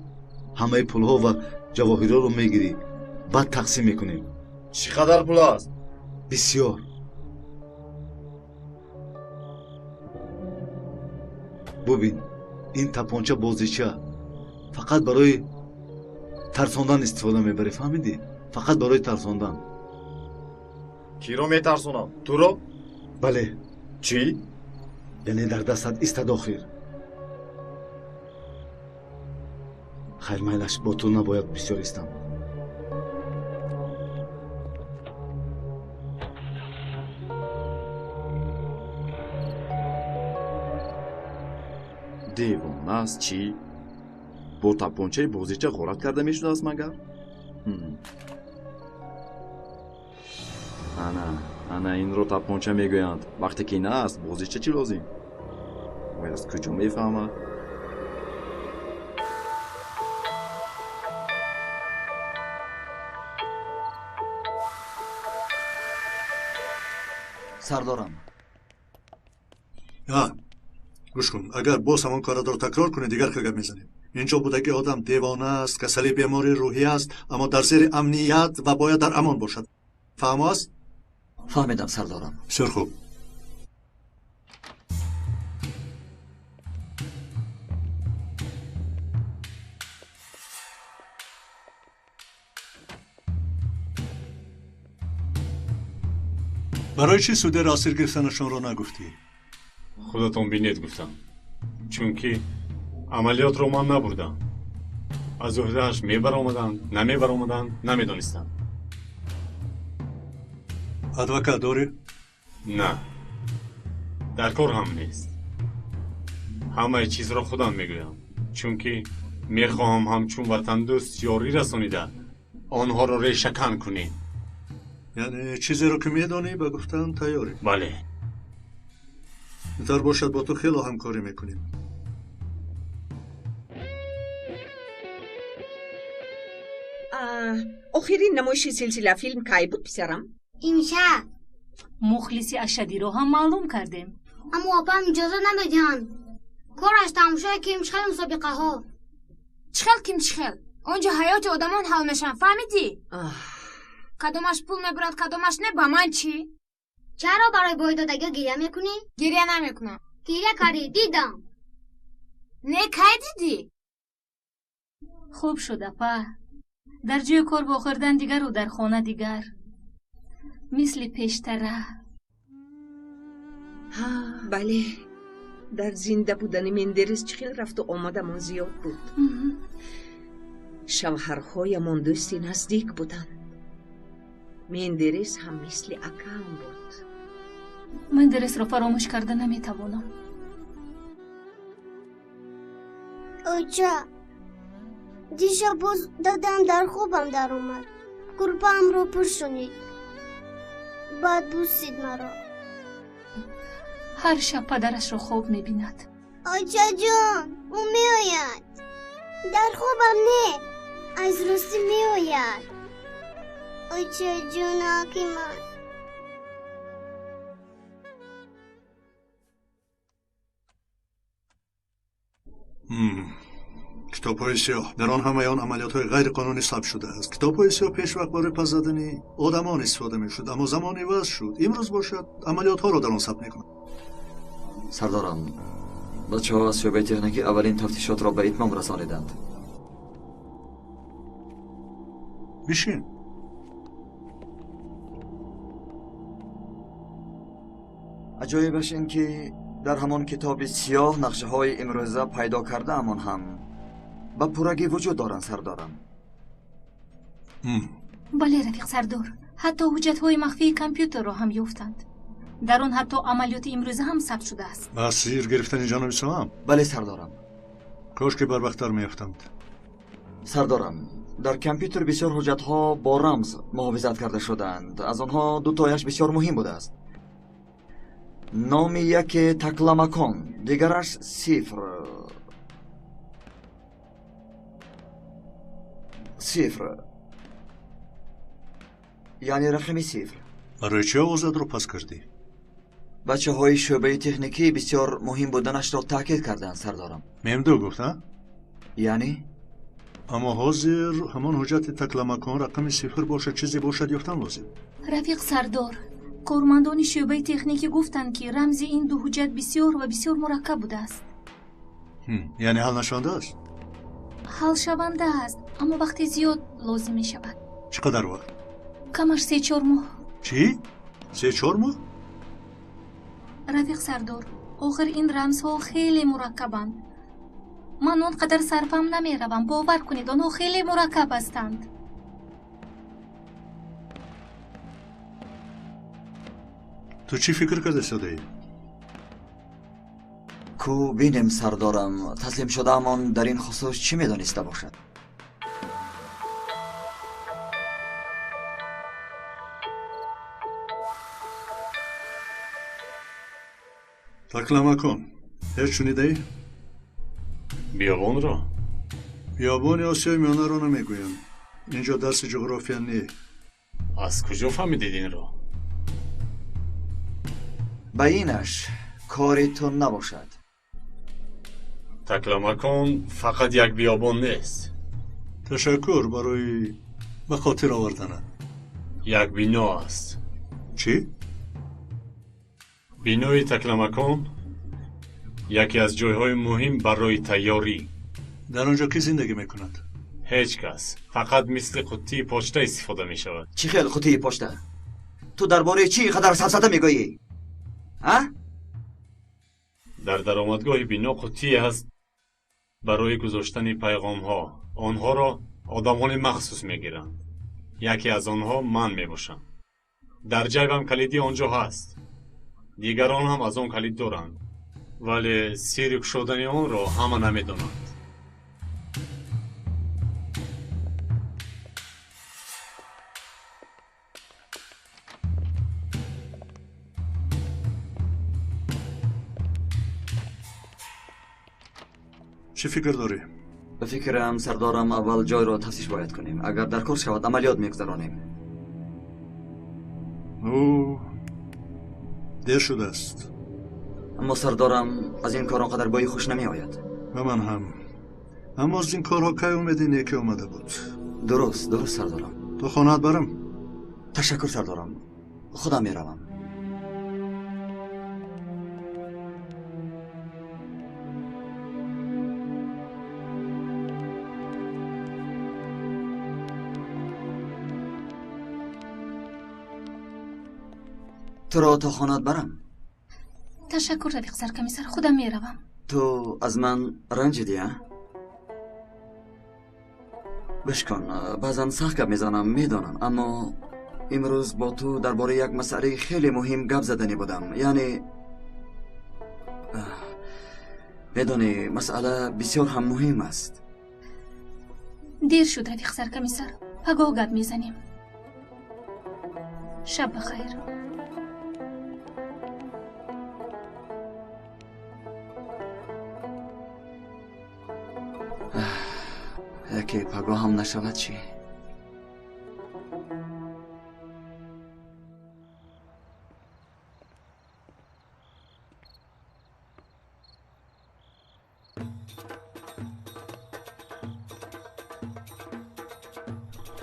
Ҳамаи пулҳо ва ҷавоҳирҳоро мегирӣ, баъд тақсим мекунем. Чӣ қадар пул аст? Бисёр. Бубин, ин тапонча бозича фақат барои тарсондан истифода мебарӣ, фаҳмидӣ? Фақат барои тарсондан. Киро метарсонам? Туро? Бале. Чӣ? Яъне дар дастат истад охир. Хайр, майлаш, бо ту набояд бисёр истам. Девона аст чӣ? Бо тапончаи бозича ғорат карда мешудааст магар? Ана инро тапонча мегӯянд. Вақте ки на аст, бозича чӣ лозим? Вай аз куҷо мефаҳмад? Сардорам. Гӯш кун, агар боз ҳамон коратро такрор кунӣ, дигар хел гап мезанем. Инҷо будаги одам девона аст, касали бемории рӯҳӣ аст, аммо дар зери амният ва бояд дар амон бошад. Фаҳмо аст? Фаҳмидам, сардорам. Бисёр хуб. Барои чӣ судяро асир гирифтанашонро нагуфтӣ? Худатон бинед, гуфтам, чунки амалиётро ман набурдам. Аз ӯҳдааш мебаромаданд, намебаромаданд, намедонистам. Адвокат дорӣ? На, дар кор ҳам нест. Ҳамаи чизро худам мегӯям, чунки мехоҳам ҳамчун ватандӯст ёрӣ расонида онҳоро решакан кунем. Яъне чизеро ки медонӣ, ба гуфтан тайёрӣ? Бале. Дар бошад, бо ту хело ҳамкорӣ мекунем. Охирин намоиши силсилафилм кай буд, писарам? Имшаб. Мухлиси ашадиро ҳам маълум кардем. Аммо апам иҷоза намедиҳанд. Кораш тамошои кимчихел мусобиқаҳо. Чихел кимчихел? Он ҷо ҳаёти одамон ҳал мешаванд, фаҳмидӣ? Кадомаш пул мебурад, кадомаш не, ба ман чӣ? Чаро барои бойдодагиҳо гиря мекунӣ? Гиря намекунам. Гиря кардӣ, дидам. Не, кай дидӣ? Хуб шуд, апа. Дар ҷои кор вохӯрдан дигару дар хона дигар. Мисли пештара. Ҳа, бале. Дар зинда будани Мендерес чӣ хел рафту омадамон зиёд буд. Шавҳарҳоямон дӯсти наздик буданд. Мендерес ҳам мисли акаам буд. Мендересро фаромӯш карда наметавонам. Оча, дишаб боз дадам дар хобам даромад. Курпаамро пӯшонид. Баъд бусид маро. Ҳар шаб падарашро хоб мебинад. Очаҷон, ӯ меояд. Дар хобам не, аз ростӣ меояд. Очаҷонаки ман. Китобҳои сиёҳ. Дар он ҳамаи он амалиётҳои ғайриқонунӣ сабт шудааст. Китобҳои сиёҳ пешвақт барои пас задани одамон истифода мешуд, аммо замон иваз шуд. Имрӯз бошад амалиётҳоро дар он сабт мекунанд. Сардорам, бачаҳо аз шӯъбаи техникӣ аввалин тафтишотро ба итмом расониданд. Бишин. Аҷоибаш ин ки дар ҳамон китоби сиёҳ нақшаҳои имрӯза пайдо кардаамон ҳам ба пуррагӣ вуҷуд доранд, сардорам. Бале, рафиқ сардор, ҳатто ҳуҷҷатҳои махфии компютерро ҳам ёфтанд. Дар он ҳатто амалиёти имрӯза ҳам сабт шудааст. Ба асир гирифтани ҷаноби Соам? Бале, сардорам. Кош ки барвақттар меёфтанд. Сардорам, дар компютер бисёр ҳуҷҷатҳо бо рамз муҳофизат карда шудаанд. Аз онҳо дутояш бисёр муҳим будааст. Номи яке Такламакон, дигараш сифр. Сифр. Яъне рақами сифр. Барои чӣ овозатро пас кардӣ? Бачаҳои шӯъбаи техникӣ бисёр муҳим буданашро таъкид карданд, сардорам. Мемду гуфт, а? Яъне? Аммо ҳозир ҳамон ҳуҷҷати Такламакон рақами сифр бошад, чизе бошад ёфтан лозим. Рафиқ сардор, кормандони шӯъбаи техникӣ гуфтанд, ки рамзи ин ду ҳуҷҷат бисёр ва бисёр мураккаб будааст. Яъне ҳал нашаванда аст? Ҳалшаванда аст, аммо вақти зиёд лозим мешавад. Чӣ қадар вақт? Камаш 3-4 моҳ. Чӣ? 3-4 моҳ? Рафиқ сардор, охир ин рамзҳо хеле мураккабанд. Ман он қадар сарфам намеравам, бовар кунед, онҳо хеле мураккаб ҳастанд. Ту чӣ фикр карда истодаӣ? Ку бинем, сардорам, таслим шудаамон дар ин хусус чӣ медониста бошад? Такламакон, ҳеҷ шунидаӣ? Биёбонро? Биёбони Осиёи Миёнаро намегӯям. Инҷо дарси ҷуғрофия не. Аз куҷо фаҳмидед инро? Ба инаш кори ту набошад. Такламакон фақат як биёбон нест. Ташаккур барои ба хотир оварданат. Як бино аст. Чӣ? Бинои Такламакон яке аз ҷойҳои муҳим барои тайёрӣ. Дар он ҷо кӣ зиндагӣ мекунад? Ҳеҷ кас. Фақат мисли қуттии почта истифода мешавад. Чӣ хел қуттии почта? Ту дар бораи чӣ қадар сафсата мегӯӣ? А? Дар даромадгоҳи бино қуттие ҳаст барои гузоштани пайғомҳо. Онҳоро одамони махсус мегиранд. Яке аз онҳо ман мебошам. Дар ҷайбам калиди он ҷо ҳаст. Дигарон ҳам аз он калид доранд, вале сирри кушодани онро ҳама намедонанд. Чӣ фикр дорӣ? Ба фикрам, сардорам, аввал ҷойро тафтиш бояд кунем. Агар дар кор шавад, амалиёт мегузаронем. Ӯ дер шудааст. Аммо сардорам, аз ин кор он қадар бӯи хуш намеояд. Ба ман ҳам. Аммо аз ин корҳо кай умеди неке омада буд? Дуруст, дуруст, сардорам. То хонаат барам? Ташаккур, сардорам. Худам меравам. Туро то хонат барам. Ташаккур, рафиқ саркомиссар, худам меравам. Ту аз ман ранҷидӣ, а? Гӯш кун, баъзан сахт гап мезанам, медонам, аммо имрӯз бо ту дар бораи як масъалаи хеле муҳим гап заданӣ будам. Яъне медонӣ, масъала бисёр ҳам муҳим аст. Дер шуд, рафиқ саркомиссар, пагоҳ гап мезанем. Шаб бахайр. Яке пагоҳ ҳам нашавад чӣ?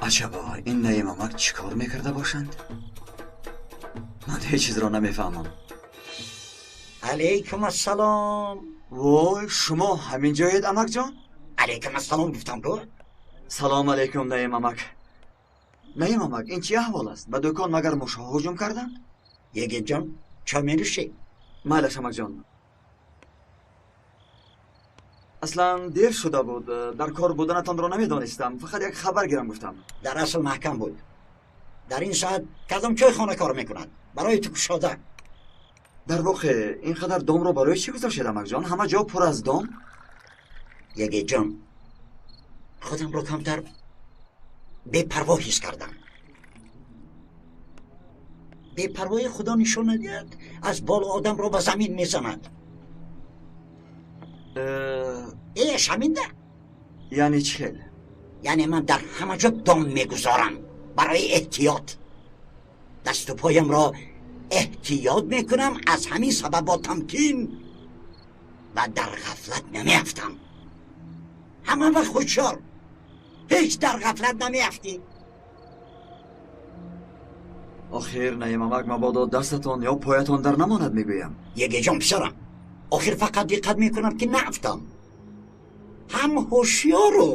Аҷабо, ин наимамак чӣ кор мекарда бошанд? Ман ҳеҷ чизро намефаҳмам. Алайкум ассалом. Вой, шумо ҳамин ҷоед, амакҷон? Алайкум ассалом гуфтам ку. Салом алайкум, наимамак. Наимамак, ин чӣ аҳвол аст? Ба дукон магар мушҳо ҳуҷум карданд? Егитҷон, чо менӯшӣ? Майлаш, амакҷон. Аслан дер шуда буд. Дар кор буданатонро намедонистам. Фақат як хабар гирам гуфтам. Дар асл маҳкам буд. Дар ин соат кадом чойхона кор мекунад? Барои ту кушода. Дар воқеъ ин қадар домро барои чӣ гузоштед, амакҷон? Ҳама ҷо пур аз дом? Егитҷон, худамро камтар бепарво ҳис кардам. Бепарвои худо нишон надиҳад, аз боло одамро ба замин мезанад. Э, шаминда? Яъне чӣ хел? Яъне ман дар ҳама ҷо дом мегузорам барои эҳтиёт. Дасту поямро эҳтиёт мекунам, аз ҳамин сабаб бо тамкин ва дар ғафлат намеафтам. Ҳама вақт ҳушёр, ҳеҷ дар ғафлат намеафтӣ. Охир наимамак, мабодо дастатон ё поятон дар намонад, мегӯям. Егиҷон писарам, охир фақат диққат мекунам ки наафтам. Ҳам ҳушёру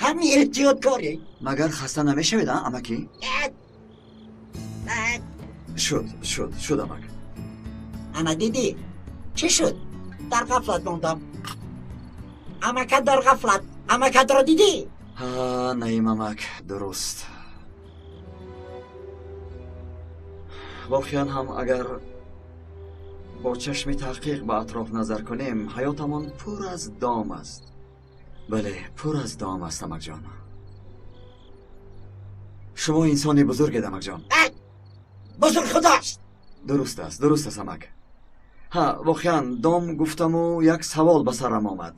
ҳам эҳтиёткорӣ. Магар хаста намешавед, а, амакӣ? Шуд, шуд, шуд, амак. Ана дидӣ, чӣ шуд? Дар ғафлат мондам. Амакат дар ғафлат. Амакатро дидӣ? Ҳа, наимамак, дуруст. Воқеан ҳам агар бо чашми таҳқиқ ба атроф назар кунем, ҳаётамон пур аз дом аст. Бале, пур аз дом аст, амакҷон. Шумо инсони бузургед, амакҷон. Бузург худост. Дуруст аст, дуруст аст, амак. Ҳа, воқеан дом гуфтаму як савол ба сарам омад.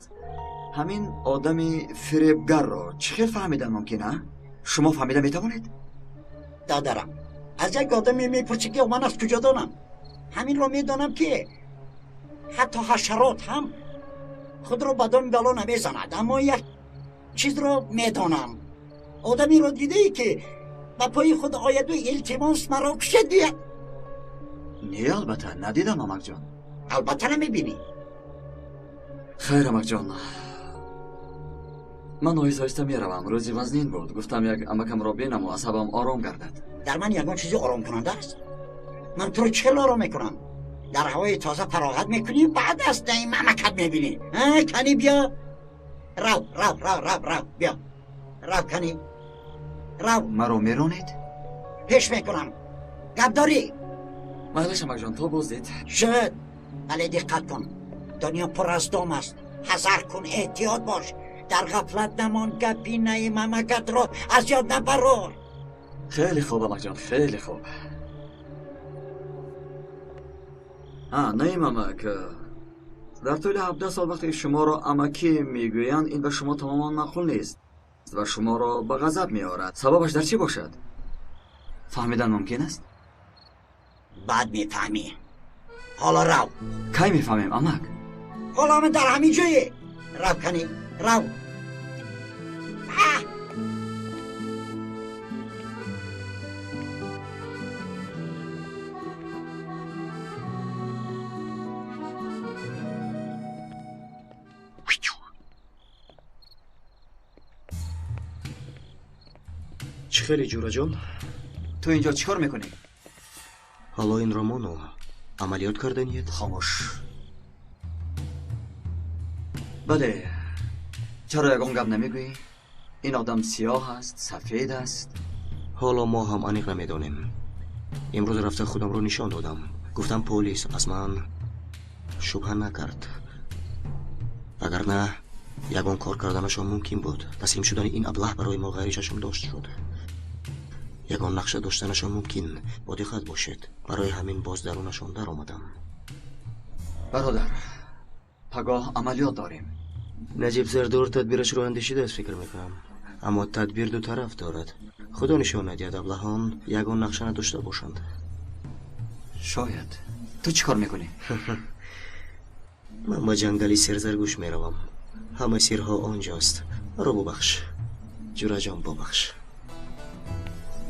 Ҳамин одами фиребгарро чӣ хел фаҳмидан мумкин, а? Шумо фаҳмида метавонед? Додарам, аз як одаме мепурсӣ ки ман аз куҷо донам? Ҳаминро медонам ки ҳатто ҳашарот ҳам худро ба доми бало намезанад, аммо як чизро медонам. Одамеро дидаӣ ки ба пои худ ояду илтимос маро кушед гӯяд? Не, албатта надидам, амакҷон. Албатта намебинӣ. Хайр, амакҷон, ман оҳиста оҳиста меравам. Рӯзи вазнин буд, гуфтам як амакамро бинаму асабам ором гардад. Дар ман ягон чизи оромкунанда аст? Ман туро чӣ хел ором мекунам? Дар ҳавои тоза фароғат мекунӣ, баъд аз наим амакат мебинӣ. Кани биё, рав, рав, рав, рав, рав, биё, рав, кани, рав. Маро меронед? Пеш мекунам. Гап дорӣ? Майлаш, амакҷон, то боздид. Шуд, вале диққат кун, дунё пур аз дом аст. Ҳазар кун, эҳтиёт бош, дар ғафлат намон, гапи наим амакатро аз ёд набарор. Хеле хуб, амакҷон, хеле хуб. Наим амак, дар тӯли 17 сол вақте шуморо амакӣ мегӯянд, ин ба шумо тамоман маъқул нест ва шуморо ба ғазаб меорад. Сабабаш дар чӣ бошад? Фаҳмидан мумкин аст? Баъд мефаҳмӣ. Ҳоло рав. Кай мефаҳмем, амак? Ҳоло ман дар ҳамин ҷое. Рав, кани, рав. Чӣ хеле, ҷураҷон? Ту инҷо чӣ кор мекунӣ? Ҳоло ин ромону амалиёт карданият? Хомӯш. Бале, чаро ягон гап намегӯӣ? Ин одам сиёҳ аст, сафед аст? Ҳоло мо ҳам аниқ намедонем. Имрӯз рафта худамро нишон додам. Гуфтам полис аз ман шубҳа накард. Агар на, ягон кор карданашон мумкин буд. Таслим шудани ин аблаҳ барои мо ғайричашм дошт шуд. Ягон нақша доштанашон мумкин. Бо диққат бошед. Барои ҳамин боз дарунашон даромадам. Бародар, пагоҳ амалиёт дорем. Наҷиб Сардор тадбирашро андешидааст, фикр мекунам. Аммо тадбир ду тараф дорад. Худо нишон надиҳад аблаҳон ягон нақша надошта бошанд. Шояд. Ту чӣ кор мекунӣ? Ман ба ҷангали Серзаргӯш меравам. Ҳама сирҳо он ҷост. Маро бубахш. Ҷураҷон, бубахш.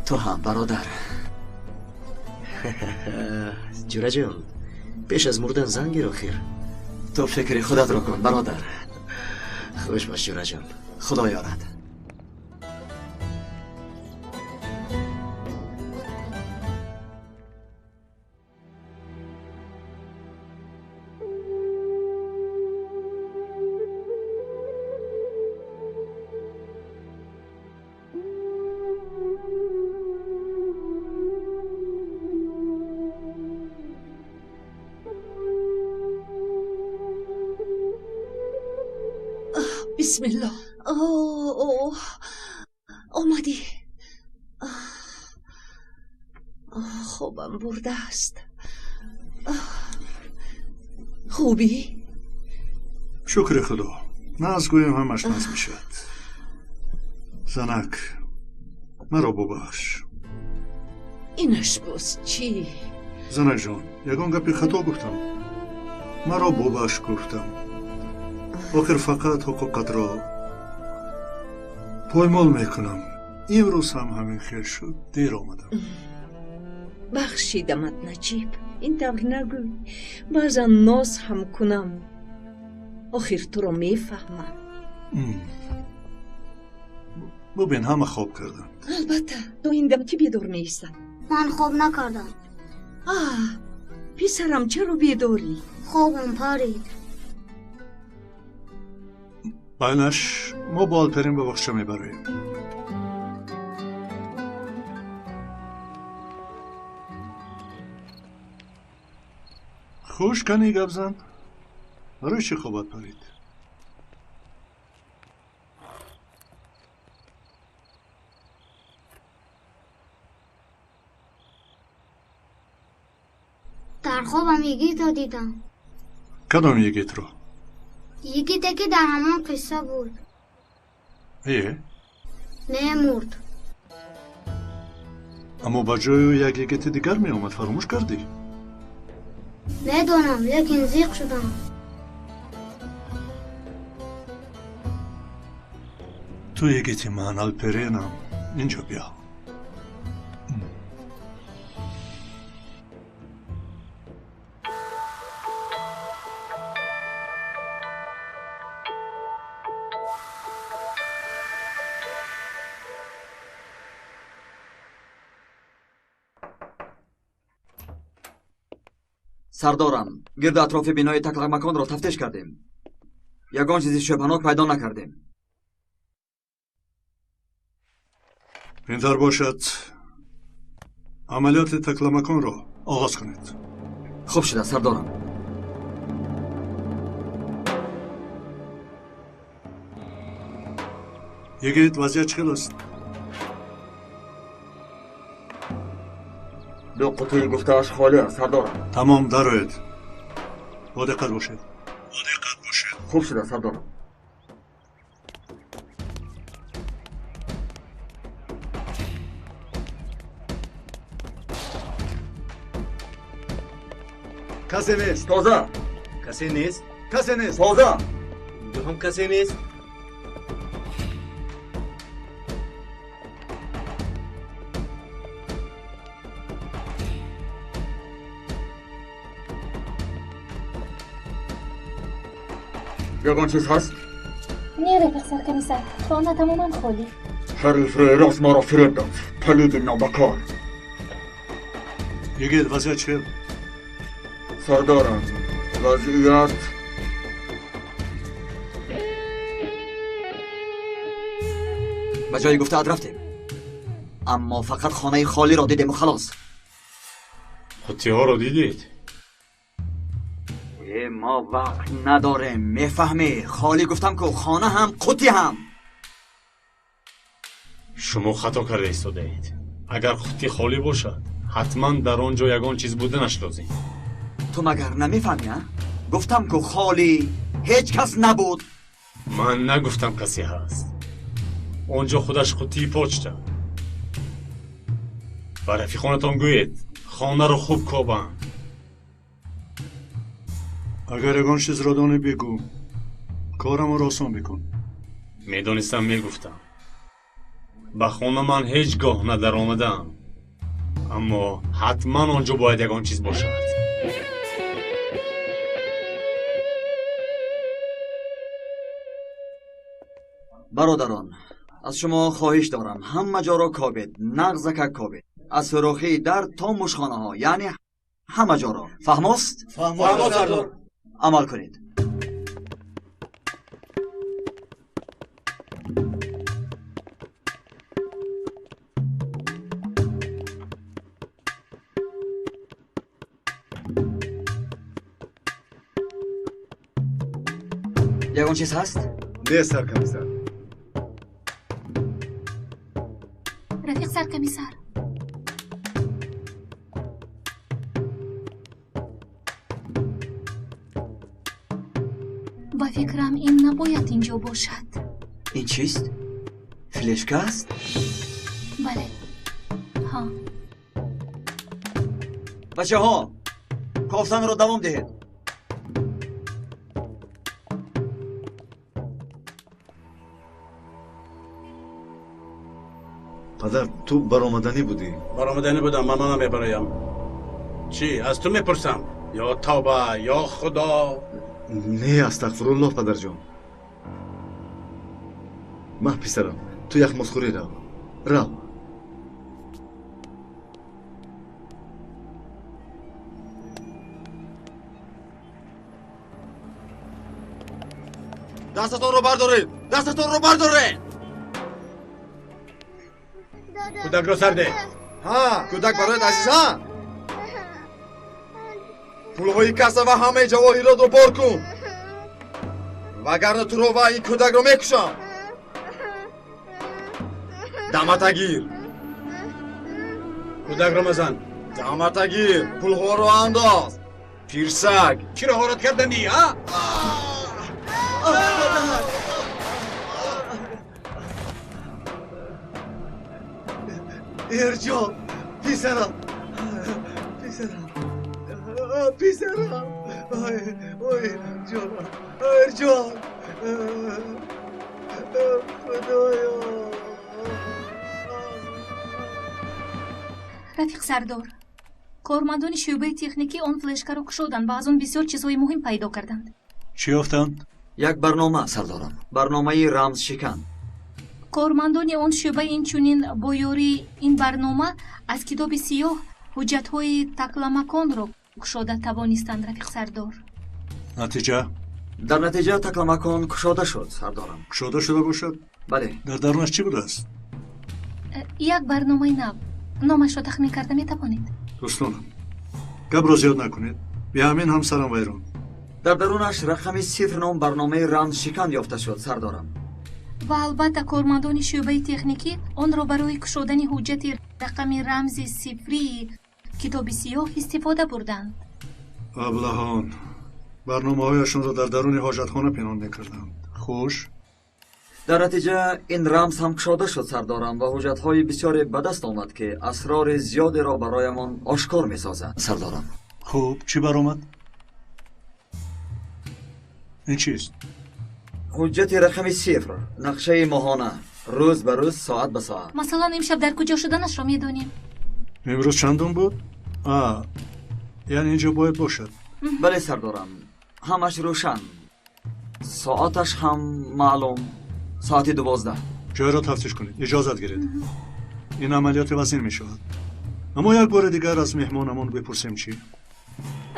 Ту ҳам, бародар. Ҷураҷон, пеш аз мурдан занг гир охир. Ту фикри худатро кун, бародар. Хуш бош, ҷураҷон. Худо ёрад. Бисмиллоҳ. Омадӣ. Хобам бурдааст. Хубӣ? Шукри Худо. Наз гӯем ҳамаш наз мешавад. Занак, маро бубахш. Инаш боз чӣ? Занакҷон, ягон гапи хато гуфтам. Маро бубахш гуфтам. Охир фақат ҳуқуқатро поймол мекунам. Имрӯз ҳам ҳамин хел шуд, дер омадам. Бахшидамат, Наҷиб. Ин тавр нагӯй. Баъзан ноз ҳам кунам. Охир туро мефаҳмам. Бубин, ҳама хоб карданд. Албатта, то ин дам кӣ бедор меистад? Ман хоб накардам. Писарам, чаро бедорӣ? Хобам парид. Байнаш мо бо Алперин ба боғча мебароем. Хуш кани гап зан. Барои чӣ хобат парид? Дар хобам йигитро дидам. Кадом йигитро? Йигите ки дар ҳамон қисса буд. Е? Мемурд. Аммо ба ҷои ӯ як йигити дигар меомад, фаромӯш кардӣ? Медонам, лекин зиқ шудам. Ту йигити ман, Алперинам. Инҷо биё. Сардорам, гирду атрофи бинои Таклакмаконро тафтиш кардем. Ягон чизи шубҳанок пайдо накардем. Ин тавр бошад, амалиёти Такламаконро оғоз кунед. Хуб шуда, сардорам. Йигит, вазъият чӣ хел аст? Ду қутии гуфтааш холӣ аст, сардорам. Тамом, дароед. Бо диққат бошед. Бо диққат бошед. Хуб шуда, сардорам. Касе нест. Тоза. Касе нест? Касе нест. Тоза. Инҷо ҳам касе нест? Ягон чиз ҳаст? Не, рафиқ саркомиссар, хона тамоман холӣ. Ҳариф рӯйрост маро фиреб дод. Палиди нобакор. Йигит, вазъият чӣ? Сардорам, вазъият ба ҷои гуфтаат рафтем, аммо фақат хонаи холиро дидему халос. Қуттиҳоро дидед? Э, мо вақт надорем, мефаҳмӣ? Холӣ гуфтам ку, хона ҳам, қуттӣ ҳам. Шумо хато карда истодаед. Агар қуттӣ холӣ бошад, ҳатман дар он ҷо ягон чиз буданаш лозим. Ту магар намефаҳмӣ, а? Гуфтам ку холӣ, ҳеҷ кас набуд. Ман нагуфтам касе ҳаст. Он ҷо худаш қуттии почта. Ба рафиқонатон гӯед, хонаро хуб кобанд. Агар ягон чизро донӣ бигӯ, кораморо осон бикун. Медонистам, мегуфтам. Ба хона ман ҳеҷ гоҳ надаромадаам, аммо ҳатман он ҷо бояд ягон чиз бошад. Бародарон, аз шумо хоҳиш дорам, ҳама ҷоро кобед, нағзакак кобед, аз сӯрохии дар то мушхонаҳо, яъне ҳама ҷоро. Фаҳмост? Фаҳмо, сардор. Амал кунед. Ягон чиз ҳаст? Не, саркомиссар. Рафиқ саркомиссар, ба фикрам, ин набояд ин ҷо бошад. Ин чист? Флешка аст? Бале, ҳа. Бачаҳо, кофтанро давом диҳед. Падар, ту баромаданӣ будӣ? Баромаданӣ будам, ман намебароям. Чӣ, аз ту мепурсам? Ё тавба, ё худо. Не, астағфируллоҳ, падарҷон. Маҳ, писарам, ту яхмозхӯрӣ рав, рав. Дастатонро бардоред, дастатонро бардоред. Кӯдакро сар деҳ. Ҳа, кӯдак бароят азиз, ҳа? Пулҳои каса ва ҳамаи ҷавоҳиротро бор кун, вагарна туро ва ин кӯдакро мекушам. Дамата гир. Кӯдакро мазан. Дамата гир, пулҳоро андоз. Пирсаг. Чиро ҳорат карданӣ, а? Эрҷон, писарам, писарам, писарам, ой, ой, ҷонам, Эрҷон, худоё. Рафиқ сардор, кормандони шӯъбаи техникӣ он флешкаро кушоданд ва аз он бисёр чизҳои муҳим пайдо карданд. Чӣ ёфтанд? Як барнома, сардорам, барномаи рамзшикан. Кормандони он шӯъба инчунин бо ёрии ин барнома аз китоби сиёҳ ҳуҷҷатҳои такламаконро кушода тавонистанд, рафиқ сардор. Натиҷа? Дар натиҷа такламакон кушода шуд, сардорам. Кушода шуда бошад? Бале. Дар дарунаш чӣ будааст? Як барномаи нав. Номашро тахмин карда метавонед? Дӯстонам, гапро зиёд накунед, биҳамин ҳам сарам вайрон. Дар дарунаш рақами сифр ном барномаи рамзшикан ёфта шуд, сардорам. Ва албатта кормандони шӯъбаи техникӣ онро барои кушодани ҳуҷҷати рақами рамзи сифрии китоби сиёҳ истифода бурданд. Аблаҳон барномаҳояшонро дар даруни ҳоҷатхона пинҳон мекарданд. Хуш. Дар натиҷа ин рамз ҳам кушода шуд, сардорам, ва ҳуҷҷатҳои бисёре ба даст омад, ки асрори зиёдеро бароямон ошкор месозад, сардорам. Хуб, чӣ баромад? Ин чист? Ҳуҷҷати рақами сифр, нақшаи моҳона, рӯз ба рӯз, соат ба соат. Масалан, имшаб дар куҷо шуданашро медонем. Имрӯз чандум буд? А, яъне ин ҷо бояд бошад. Бале, сардорам, ҳамаш рӯшан, соаташ ҳам маълум, соати 12. Ҷойро тафтиш кунед, иҷозат гиред. Ин амалиёти вазин мешавад. Аммо як бори дигар аз меҳмонамон бипурсем чӣ?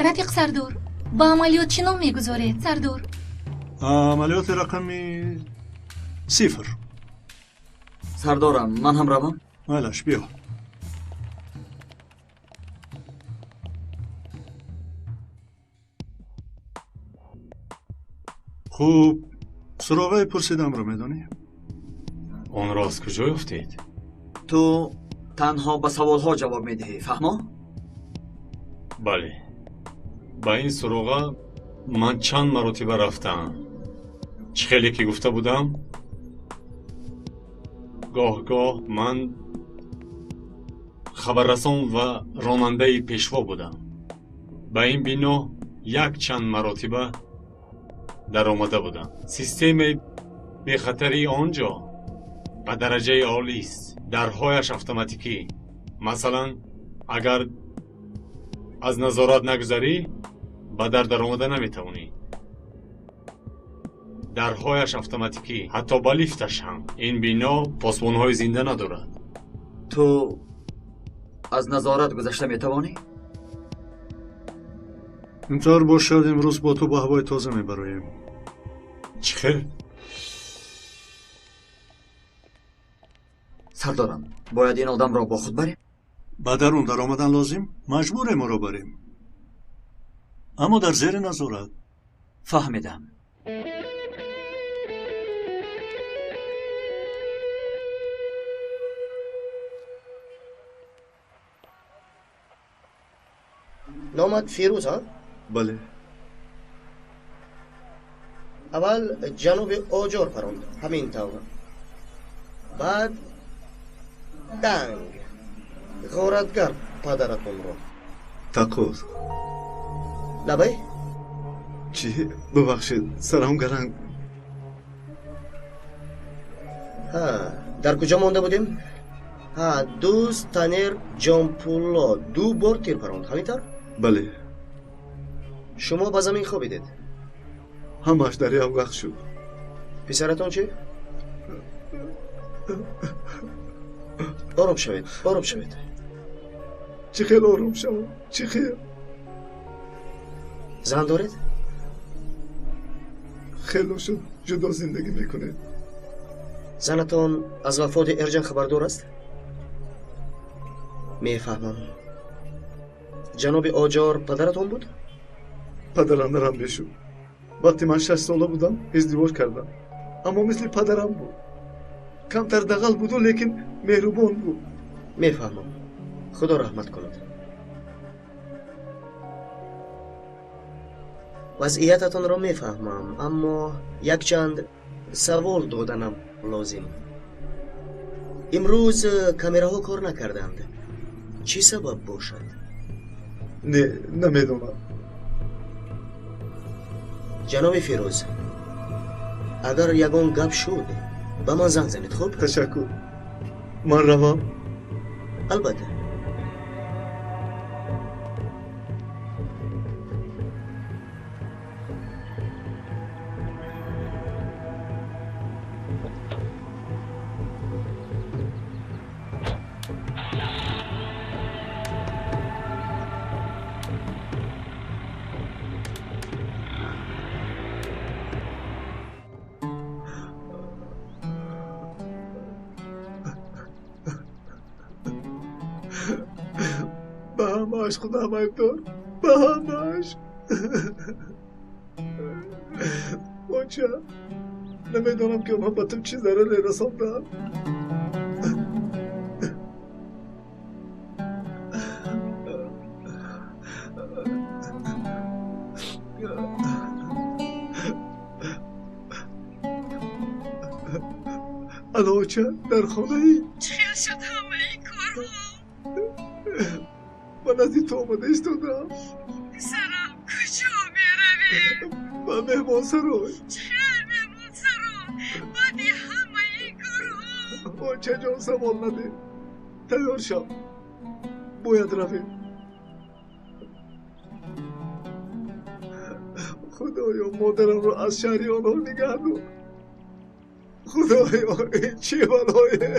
Рафиқ Сардор, ба амалиёт чӣ ном мегузоред, Сардор? Амалиёти рақами 0. Сардорам, ман ҳам равам? Майлаш, биё. Хуб, суроғаи пурсидамро медонӣ? Онро аз куҷо ёфтед? Ту танҳо ба саволҳо ҷавоб медиҳӣ, фаҳмо? Бале. Ба ин суроға ман чанд маротиба рафтаам. Чӣ хеле ки гуфта будам, гоҳ-гоҳ ман хабаррасон ва ронандаи пешво будам. Ба ин бино як чанд маротиба даромада будам. Системаи бехатарии он ҷо ба дараҷаи олист. Дарҳояш автоматикӣ. Масалан, агар аз назорат нагузарӣ, ба дар даромада наметавонӣ. Дарҳояш автоматикӣ, ҳатто ба лифташ ҳам. Ин бино посбонҳои зинда надорад. Ту аз назорат гузашта метавонӣ? Интавр бошад, имрӯз бо ту ба ҳавои тоза мебароем. Чӣ хел? Сардорам, бояд ин одамро бо худ барем? Ба дарун даромадан лозим, маҷбурем ӯро барем. Аммо дар зери назорат. Фаҳмидам. Номат Фирӯз, ҳа? Бале. Аввал ҷаноби Оҷор паронд, ҳамин тавр. Баъд данг ғоратгар падаратонро. Тақоз. Лабай? Чӣ? Бубахшед, сарам гаранг. Ҳа, дар куҷо монда будем? Ҳа, дӯст Танер Ҷонпулло 2 бор тир паронд, ҳамин тавр? Бале. Шумо ба замин хобидед? Ҳамааш дар як вақт шуд. Писаратон чӣ? Ором шавед, ором шавед. Чӣ хел ором шавам? Чӣ хел? Зан доред? Хело шуд, ҷудо зиндагӣ мекунед. Занатон аз вафоти Эрҷан хабардор аст? Мефаҳмам. Ҷаноби Оҷор падаратон буд? Падарам нарам мешуд. Вақте ман 6 сола будам, издивоҷ кардам. Аммо мисли падарам буд. Камтар дағал буду, лекин меҳрубон буд. Мефаҳмам. Худо раҳмат кунад. Вазъиятатонро мефаҳмам, аммо якчанд савол доданам лозим. Имрӯз камераҳо кор накарданд. Чӣ сабаб бошад? Не, намедонам. Ҷаноби Фирӯз, агар ягон гап шуд, ба ман занг занед, хуб? Ташаккур. Ман равам? Албатта. Ба ҳамааш худам айбдор, ба ҳамааш. Оча, намедонам ки онҳо ба ту чӣ зараре расонданд. Ало, оча, дар хонаӣ? Чӣ хел шуд ҳамаи ин корҳо? Ба назди ту омада истодам. Писарам, куҷо меравӣ? Ба меҳмонсарой. Чӣ хел меҳмонсарой? Баъди ҳамаи ин корҳо? Очаҷон, савол надеҳ. Тайёр шав, бояд равем. Худоё, модарамро аз шаҳри онҳо нигаҳ дор. Худоё, ин чӣ балое?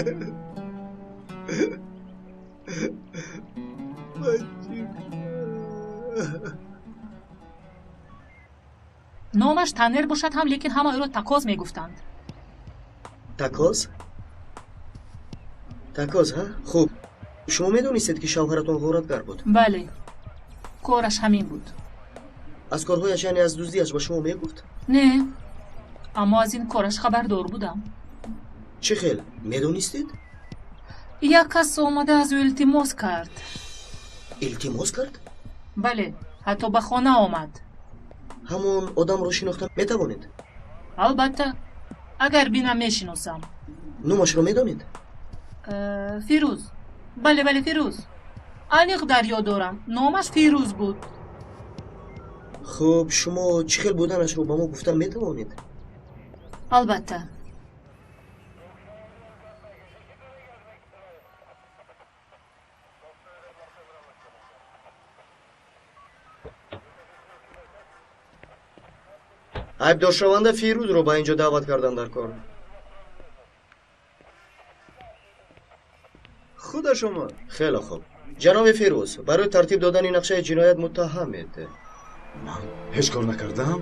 Номаш Танер бошад ҳам, лекин ҳама ӯро Такоз мегуфтанд. Такоз? Такоз, ҳа? Хуб, шумо медонистед, ки шавҳаратон ғоратгар буд? Бале, кораш ҳамин буд. Аз корҳояш, яъне аз дуздиаш ба шумо мегуфт? Не, аммо аз ин кораш хабардор будам. Чӣ хел? Медонистед? Як кас омада аз ӯ илтимос кард. Илтимос кард? Бале, ҳатто ба хона омад. Ҳамон одамро шинохта метавонед? Албатта, агар бинам мешиносам. Номашро медонед? Фирӯз. Бале, бале, Фирӯз. Аниқ дар ёд дорам, номаш Фирӯз буд. Хуб, шумо чӣ хел буданашро ба мо гуфта метавонед? Албатта. Айбдоршаванда Фирӯзро ба инҷо даъват кардан дар кор. Худаш омад. Хеле хуб. Ҷаноби Фирӯз, барои тартиб додани нақшаи ҷиноят муттаҳамед. Ман ҳеҷ кор накардам.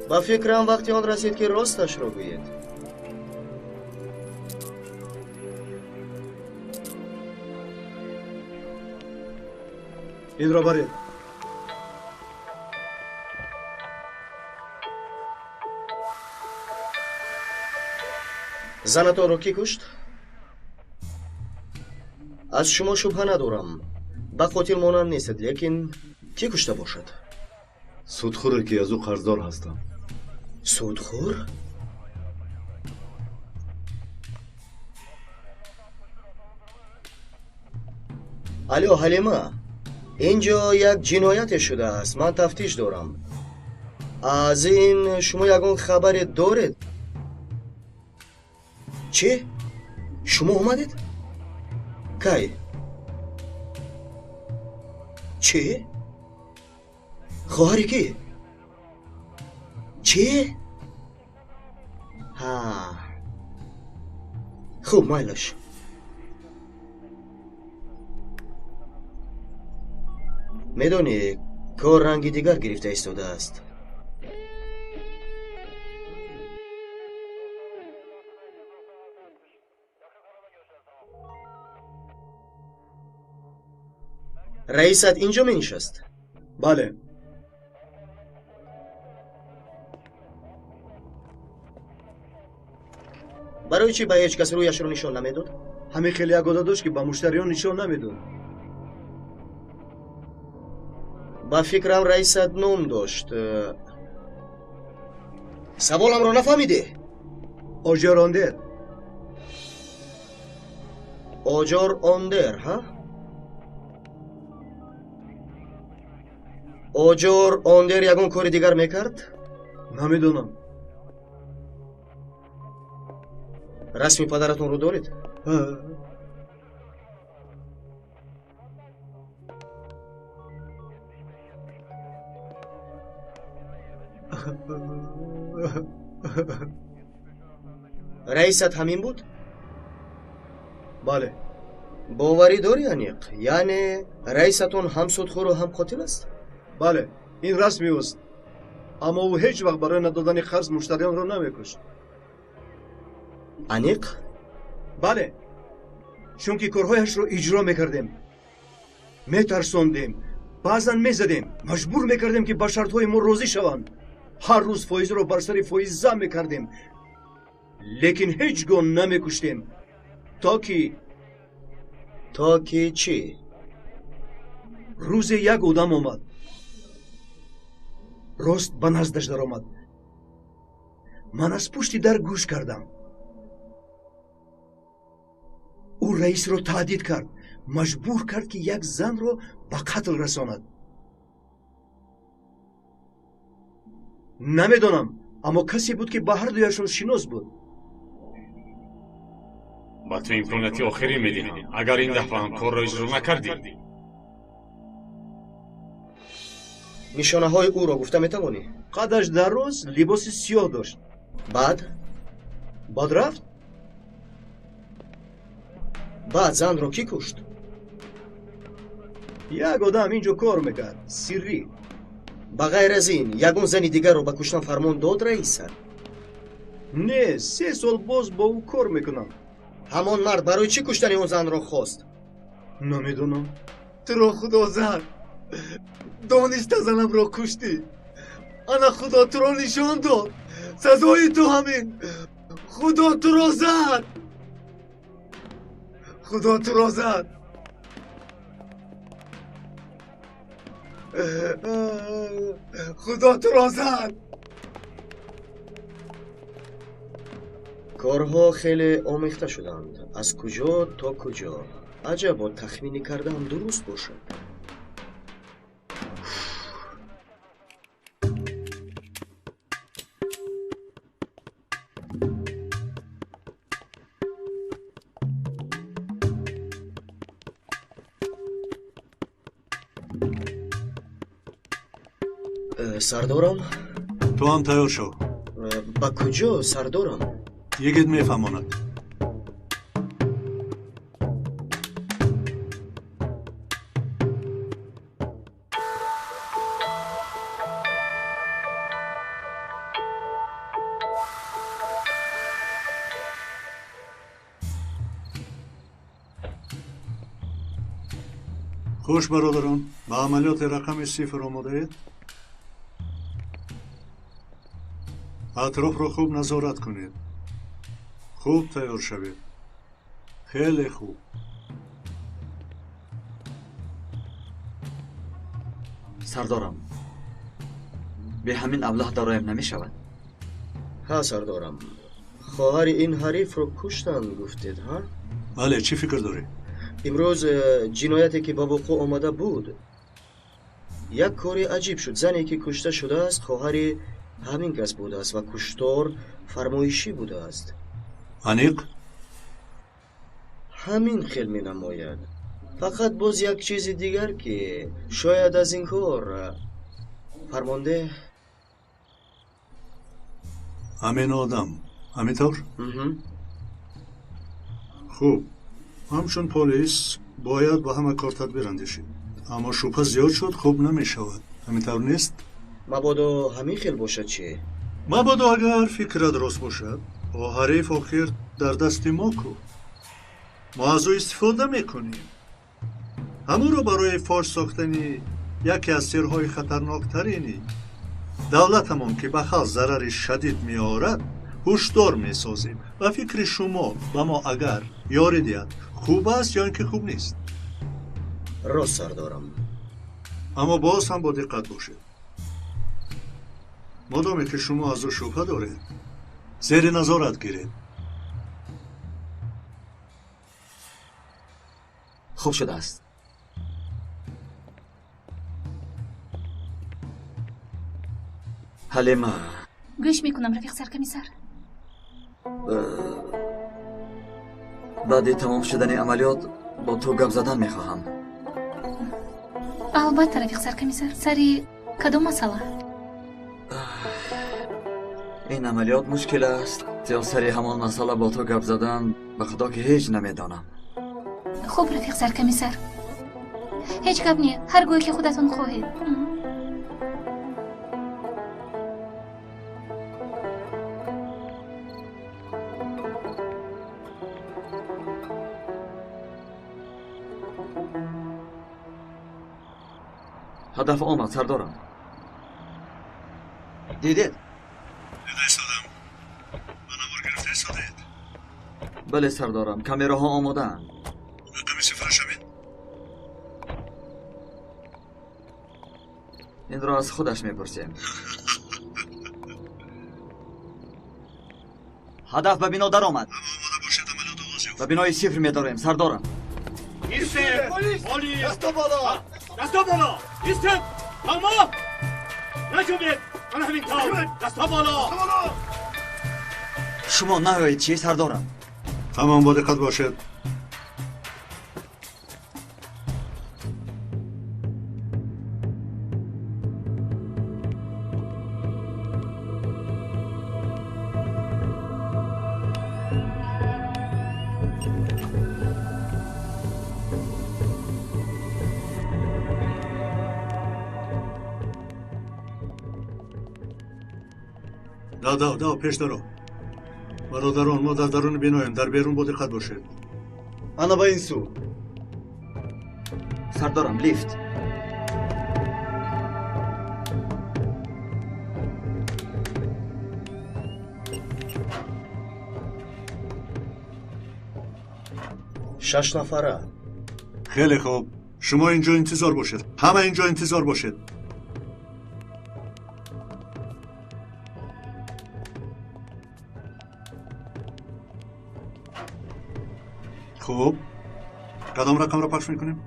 Ба фикрам вақти он расид, ки росташро гӯед. Инро баред. Занатонро кӣ кушт? Аз шумо шубҳа надорам. Ба қотил монанд нестед, лекин кӣ кушта бошад? Судхӯре, ки аз ӯ қарздор ҳастам. Судхӯр? Алё, Ҳалима, инҷо як ҷинояте шудааст. Ман тафтиш дорам. Аз ин шумо ягон хабаре доред? Чӣ? Шумо омадед? Кай? Чӣ? Хоҳари кӣ? Чӣ? Ҳа. Хуб, майлаш. Медонӣ, кор ранги дигар гирифта истодааст. Раисат инҷо менишаст? Бале. Барои чӣ ба ҳеҷ кас рӯяшро нишон намедод? Ҳамин хеле як одат дошт, ки ба муштариён нишон намедод. Ба фикрам раисат ном дошт. Саволамро нафаҳмидӣ? Оҷор Ондер. Оҷор Ондер, ҳа? Оҷор Ондер ягон кори дигар мекард? Намедонам. Расми падаратонро доред? Раисат ҳамин буд? Бале. Боварӣ дорӣ аниқ? Яъне раисатон ҳам судхӯру ҳам қотил аст? Бале, ин расми ӯст. Аммо ӯ ҳеҷ вақт барои надодани қарз муштариёнро намекушт. Аниқ? Бале, чунки корҳояшро иҷро мекардем, метарсондем, баъзан мезадем, маҷбур мекардем, ки ба шартҳои мо розӣ шаванд. Ҳар рӯз фоизро бар сари фоиз зам мекардем, лекин ҳеҷ гоҳ намекуштем, то ки то ки чӣ? Рӯзе як одам омад, рост ба наздаш даромад. Ман аз пушти дар гӯш кардам. Ӯ раисро таҳдид кард, маҷбур кард, ки як занро ба қатл расонад. Намедонам, аммо касе буд, ки ба ҳар дуяшон шинос буд. Ба ту имконияти охирин медиҳам. Агар ин дафъа ҳам корро иҷро накардӣ. Нишонаҳои ӯро гуфта метавонӣ? Қадаш дароз, либоси сиёҳ дошт. Баъд? Баъд рафт? Баъд занро кӣ кушт? Як одам инҷо кор мекард, сиррӣ. Ба ғайр аз ин, ягон зани дигарро ба куштан фармон дод раиса? Не, 3 сол боз бо ӯ кор мекунам. Ҳамон мард барои чӣ куштани он занро хост? Намедонам. Туро худо зад. Дониста занамро куштӣ. Ана худо туро нишон дод. Сазои ту ҳамин. Худо туро зад. Худо туро зад. Худо туро зад. Корҳо хеле омехта шуданд. Аз куҷо то куҷо. Аҷабо тахминӣ кардаам дуруст бошад. Сардорам? Ту ҳам тайёр шав. Ба куҷо, сардорам? Йигит мефаҳмонад. Хуш бародарон, ба амалиёти рақами 0 омодаед? Атрофро хуб назорат кунед. Хуб тайёр шавед. Хеле хуб. Сардорам, бе ҳамин аблаҳ дароям намешавад. Ҳа, сардорам. Хоҳари ин ҳарифро куштанд, гуфтед, ҳа? Бале, чӣ фикр дорӣ? Имрӯз ҷинояте ки ба вуқӯъ омада буд, як кори аҷиб шуд. Зане ки кушта шудааст, хоҳари ҳамин кас будааст ва куштор фармоишӣ будааст. Аниқ? Ҳамин хел менамояд. Фақат боз як чизи дигар, ки шояд аз ин кор фармонде ҳамин одам, ҳамин тавр? Хуб, ҳамчун полис бояд ба ҳама кор тадбир андешид. Аммо шубҳа зиёд шуд, хуб намешавад. Ҳамин тавр нест? Мабодо ҳамин хел бошад чӣ? Мабодо агар фикрат рост бошад, о ҳариф охир дар дасти мо ку. Мо аз ӯ истифода мекунем. Ҳамонро барои фош сохтани яке аз сирҳои хатарноктарини давлатамон, ки ба халқ зарари шадид меорад, ҳушдор месозем. Ба фикри шумо ба мо агар ёрӣ диҳад, хуб аст ё ин ки хуб нест? Рост, сардорам. Аммо боз ҳам бо диққат бошед. Модоме ки шумо аз ӯ шубҳа доред, зери назорат гиред. Хуб шудааст. Ҳалима. Гӯш мекунам, рафиқ саркомиссар. Баъди тамом шудани амалиёт бо ту гап задан мехоҳам. Албатта, рафиқ саркомиссар. Сари кадом масъала? Ин амалиёт мушкил аст. Ё сари ҳамон масъала бо ту гап задан, ба худо ки ҳеҷ намедонам. Хуб, рафиқ саркомиссар. Ҳеҷ гап не, ҳар гоҳе ки худатон хоҳед. Ҳадаф омад, сардорам. Дидед? Дида истодам. Ба навор гирифта истодаед? Бале, сардорам, камераҳо омодаанд. Рақами сифраш ҳамин? Инро аз худаш мепурсем. Ҳадаф ба бино даромад. Ҳама омода бошед, амалиёт оғоз ёфт. Ба бинои сифр медорем, сардорам. Истед! Полис! Дасто боло! Дасто боло! Истед! Ҳама! Наҷунбед! Мана ҳамин тавр! Дасто боло! Шумо наоед чӣ, сардорам? Тамом, бо диққат бошед. Дав, дав, дав, пеш даро. Бародарон, мо дар даруни биноем, дар берун бо диққат бошед. Ана ба ин сӯ. Сардорам, лифт. Шаш нафара. Хеле хуб. Шумо инҷо интизор бошед. Ҳама инҷо интизор бошед. Хуб, кадом рақамро пахш мекунем?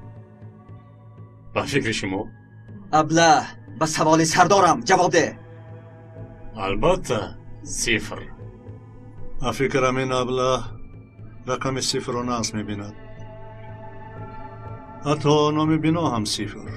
Ба фикри шумо? Аблаҳ, ба саволи сардорам ҷавоб деҳ. Албатта, сифр. Ба фикрам ин аблаҳ рақами сифрро нағз мебинад. Ҳатто номи бино ҳам сифр.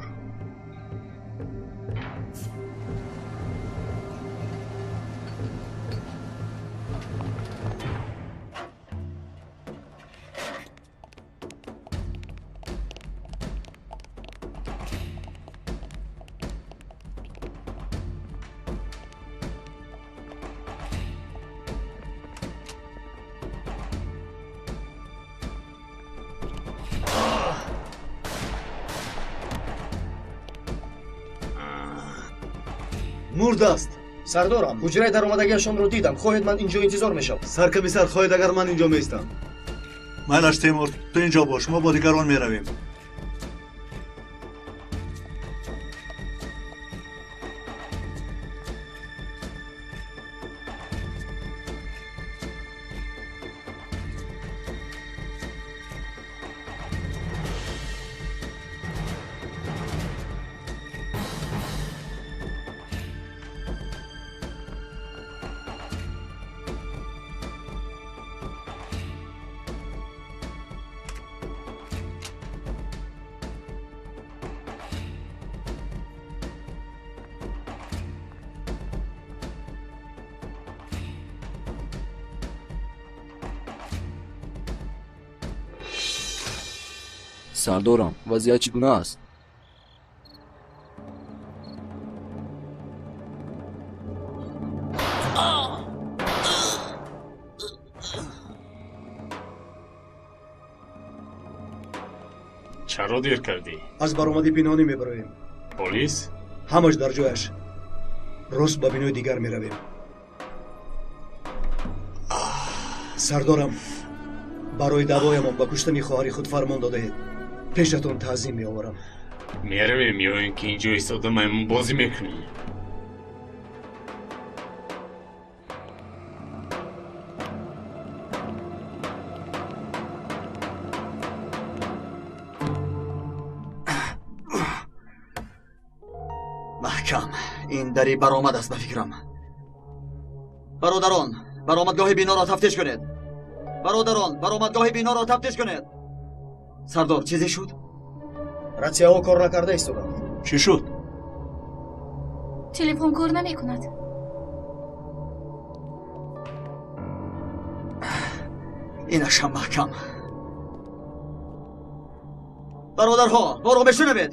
Мурд аст. Сардорам, ҳуҷраи даромадагиашонро дидам. Хоҳед ман инҷо интизор мешавам? Саркомиссар, хоҳед агар ман инҷо меистам? Майлаш, Темур, ту инҷо бош, мо бо дигарон меравем. Сардорам, вазъият чӣ гуна аст? Чаро дер кардӣ? Аз баромади пинҳонӣ мебароем. Полис? Ҳамаш дар ҷояш. Рост ба бинои дигар меравем. Сардорам, барои даъвоямон ба куштани хоҳари худ фармон додаед. Пешатон таъзим меоварам. Меравем ё ин ки инҷо истода маймунбозӣ мекунӣ? Маҳкам, ин дари баромад аст ба фикрам. Бародарон, баромадгоҳи биноро тафтиш кунед. Бародарон, баромадгоҳи биноро тафтиш кунед. Сардор, чизе шуд? Ратсияҳо кор накарда истоданд. Чӣ шуд? Телефон кор намекунад. Инашам маҳкам. Бародарҳо, моро мешунавед?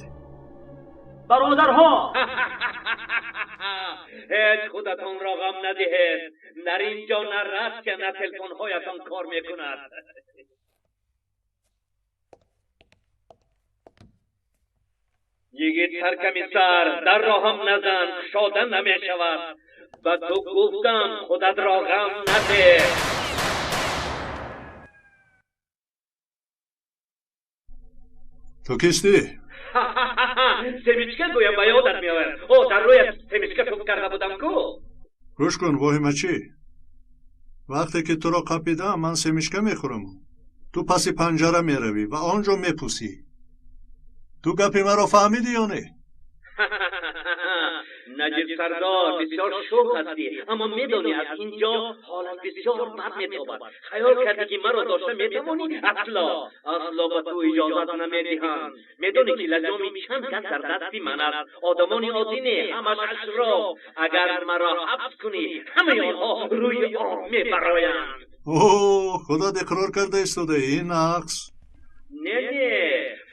Бародарҳо! Ҳеҷ худатонро ғам надиҳед. Дар инҷо на ратсия, на телефонҳоятон кор мекунад. Йигит саркомиссар, дарро ҳам назан, кушода намешавад. Ба ту гуфтам, худатро ғам надеҳ. Ту кистӣ? Семичка гӯям ба ёдат меояд. О, дар рӯят семичка туф карда будам ку? Гӯш кун, воҳимачӣ. Вақте ки туро қапидаам, ман семичка мехӯраму. Ту паси панҷара меравӣ ва он ҷо мепӯсӣ. Ту гапи маро фаҳмидӣ ё не? Наҷиб сардор, бисёр шӯх ҳастӣ, аммо медонӣ аз ин ҷо ҳолат бисёр бад метобад. Хаёл кардӣ ки маро дошта метавонӣ? Асло, асло ба ту иҷозат намедиҳанд. Медонӣ ки лаҷоми чанд кас дар дасти ман аст. Одамони оддӣ не, ҳамаш ашроф. Агар маро ҳабс кунӣ, ҳамаи онҳо рӯи об мебароянд. О, худат иқрор карда истодаӣ, ин нақс. Не, не,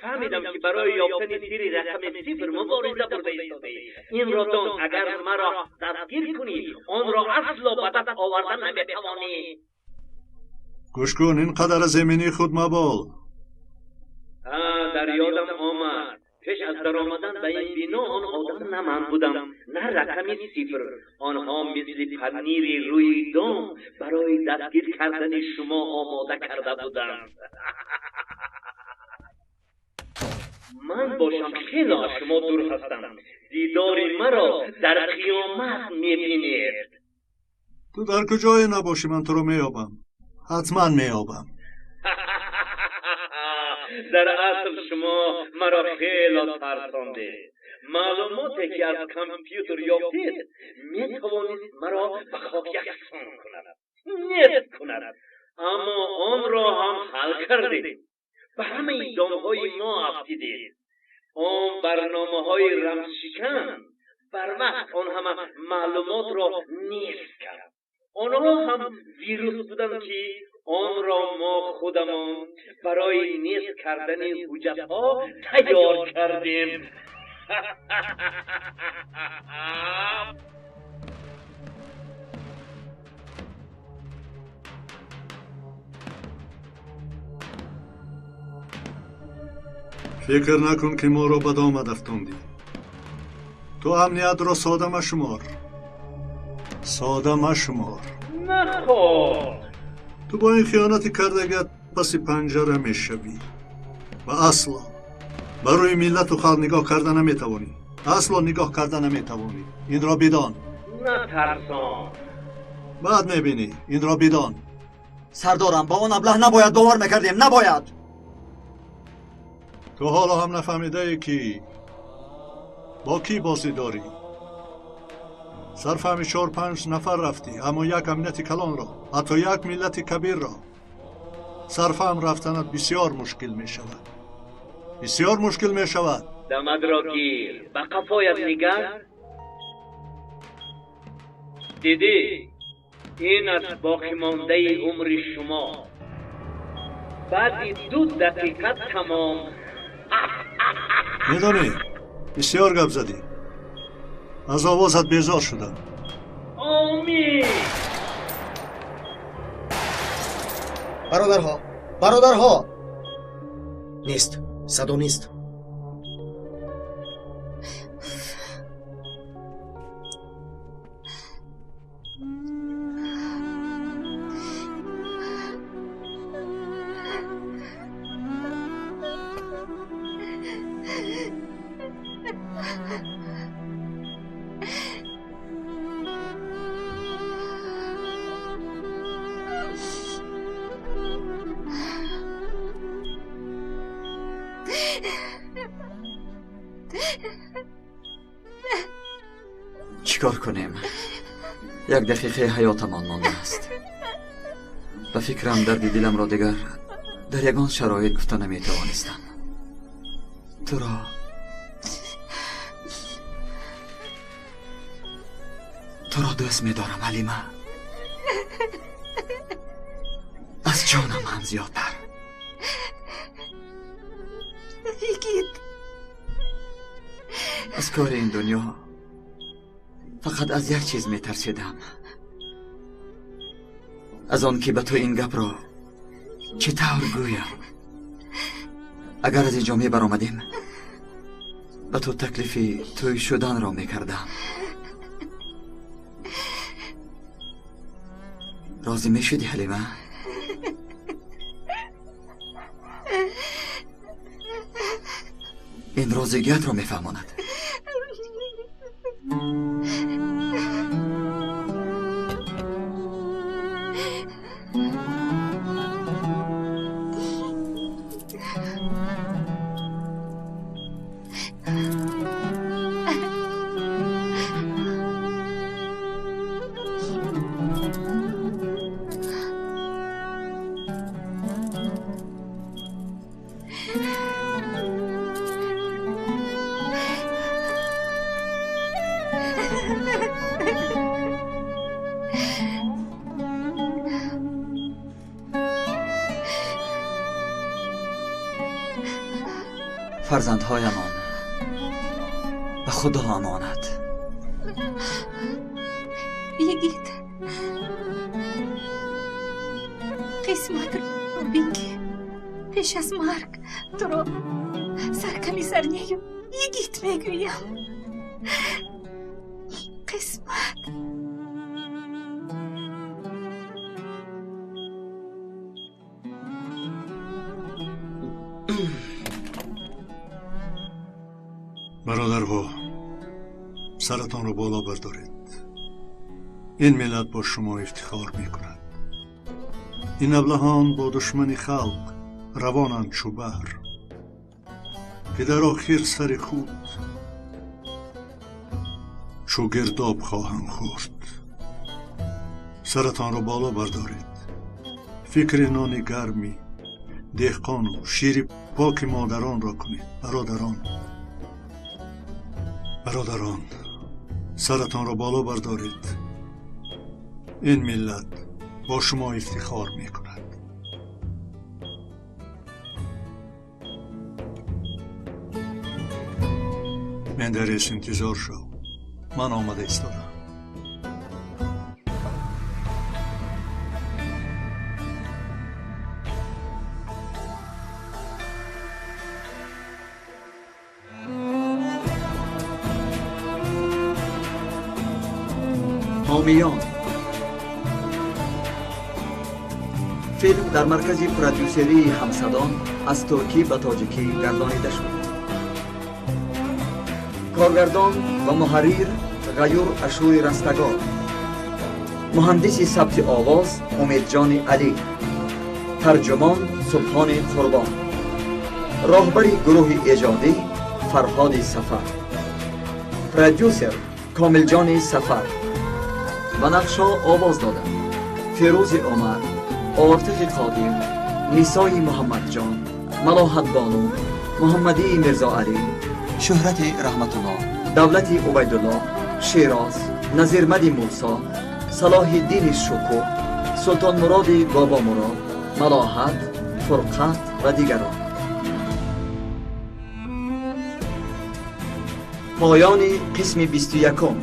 фарқ Фаҳмидам ки барои ёфтани сирри рақами сифр мубориза бурда истодаӣ. Инро дон, агар маро дастгир кунӣ, онро асло ба даст оварда наметавонӣ. Гӯш кун, ин қадар аз эминии худ мабол. Дар ёдам омад. Пеш аз даромадан ба ин бино он одам на ман будам, на рақами сифр. Онҳо мисли панири рӯи дом барои дастгир кардани шумо омода карда буданд. Ман бошам хело аз шумо дур ҳастам. Дидори маро дар қиёмат мебинед. Ту дар куҷое набошӣ, ман туро меёбам. Ҳатман меёбам. Дар асл шумо маро хело тарсондед. Маълумоте ки аз компютер ёфтед метавонист маро ба хок яксон кунад, нест кунад, аммо онро ҳам ҳал кардед. Ба ҳамаи домҳои мо афтидед. Он барномаҳои рамзшикан барвақт он ҳама маълумотро нест кард. Онҳо ҳам вирус буданд ки онро мо худамон барои нест кардани ҳуҷҷатҳо тайёр кардем. Фикр накун ки моро ба домат афтондӣ. Ту амниятро сода машумор. Сода машумор. Наход. Ту бо ин хиёнати кардагиат паси панҷара мешавӣ ва асло ба рӯи миллату халқ нигоҳ карда наметавонӣ. Асло нигоҳ карда наметавонӣ. Инро бидон. Натарсон. Баъд мебинӣ. Инро бидон. Сардорам, ба он аблаҳ набояд бовар мекардем. Набояд. Ту ҳоло ҳам нафаҳмидаӣ ки бо кӣ бозӣ дорӣ. Сарфаҳми 4-5 нафар рафтӣ, аммо як амнияти калонро, ҳатто як миллати кабирро сарфаҳм рафтанат бисёр мушкил мешавад. Бисёр мушкил мешавад. Дамадро гир, ба қафоят нигар. Дидӣ, ин аз боқимондаи умри шумо. Баъди 2 дақиқа тамом. Медонӣ, бисёр гап задӣ. Аз овозат безор шудам. Омин. Бародарҳо, бародарҳо! Нест, садо нест. Чикор кунем? Як дақиқаи ҳаётамон мондааст. Ба фикрам дарди диламро дигар дар ягон шароит гуфта наметавонистам. Туро дӯст медорам, Ҳалима. Аз ҷонам ҳам зиёдтар. Йигит. Аз кори ин дунё фақат аз як чиз метарсидам. Аз он ки ба ту ин гапро чӣ тавр гӯям. Агар аз ин ҷо мебаромадем, ба ту таклифи тӯй шуданро мекардам. Розӣ мешудӣ, Ҳалима? Ин розигиятро мефаҳмонад. Фарзандҳоямон ба Худо амонат. Йигит, қисматро бин, ки пеш аз марг туро саркамисар нею йигит мегӯям. Қисмат. Бародарҳо, саратонро боло бардоред. Ин миллат бо шумо ифтихор мекунад. Ин аблаҳон бо душмани халқ равонанд чӯ баҳр, ки дар охир сари худ чӯ гирдоб хоҳанд хӯрд. Саратонро боло бардоред. Фикри нони гарми деҳқону шири поки модаронро кунед. Бародарон, бародарон, саратонро боло бардоред. Ин миллат бо шумо ифтихор мекунад. Мендерес, интизор шав, ман омада истодам. Ҳомиён. Филм дар маркази продюсерии Ҳамсадон аз туркӣ ба тоҷикӣ гардонида шуд. Коргардон ва муҳаррир Ғаюр Ашури Растагор, муҳандиси сабти овоз Умедҷони Алӣ, тарҷумон Субҳони Қурбон, роҳбари гурӯҳи эҷодӣ Фарҳоди Сафар, продюсер Комилҷони Сафар. Ба нақшҳо овоз доданд Фирӯзи Умар, Ортиқи Қодир, Нисои Муҳаммадҷон, Малоҳатбону, Муҳаммадии Мирзоалӣ, Шӯҳрати Раҳматуллоҳ, Давлати Убайдуллоҳ, Шероз, Назирмади Мусо, Салоҳиддини Шукӯҳ, Султонмуроди Бобомурод, Малоҳат, Фурқат ва дигарон. Поёни қисми 21-ум.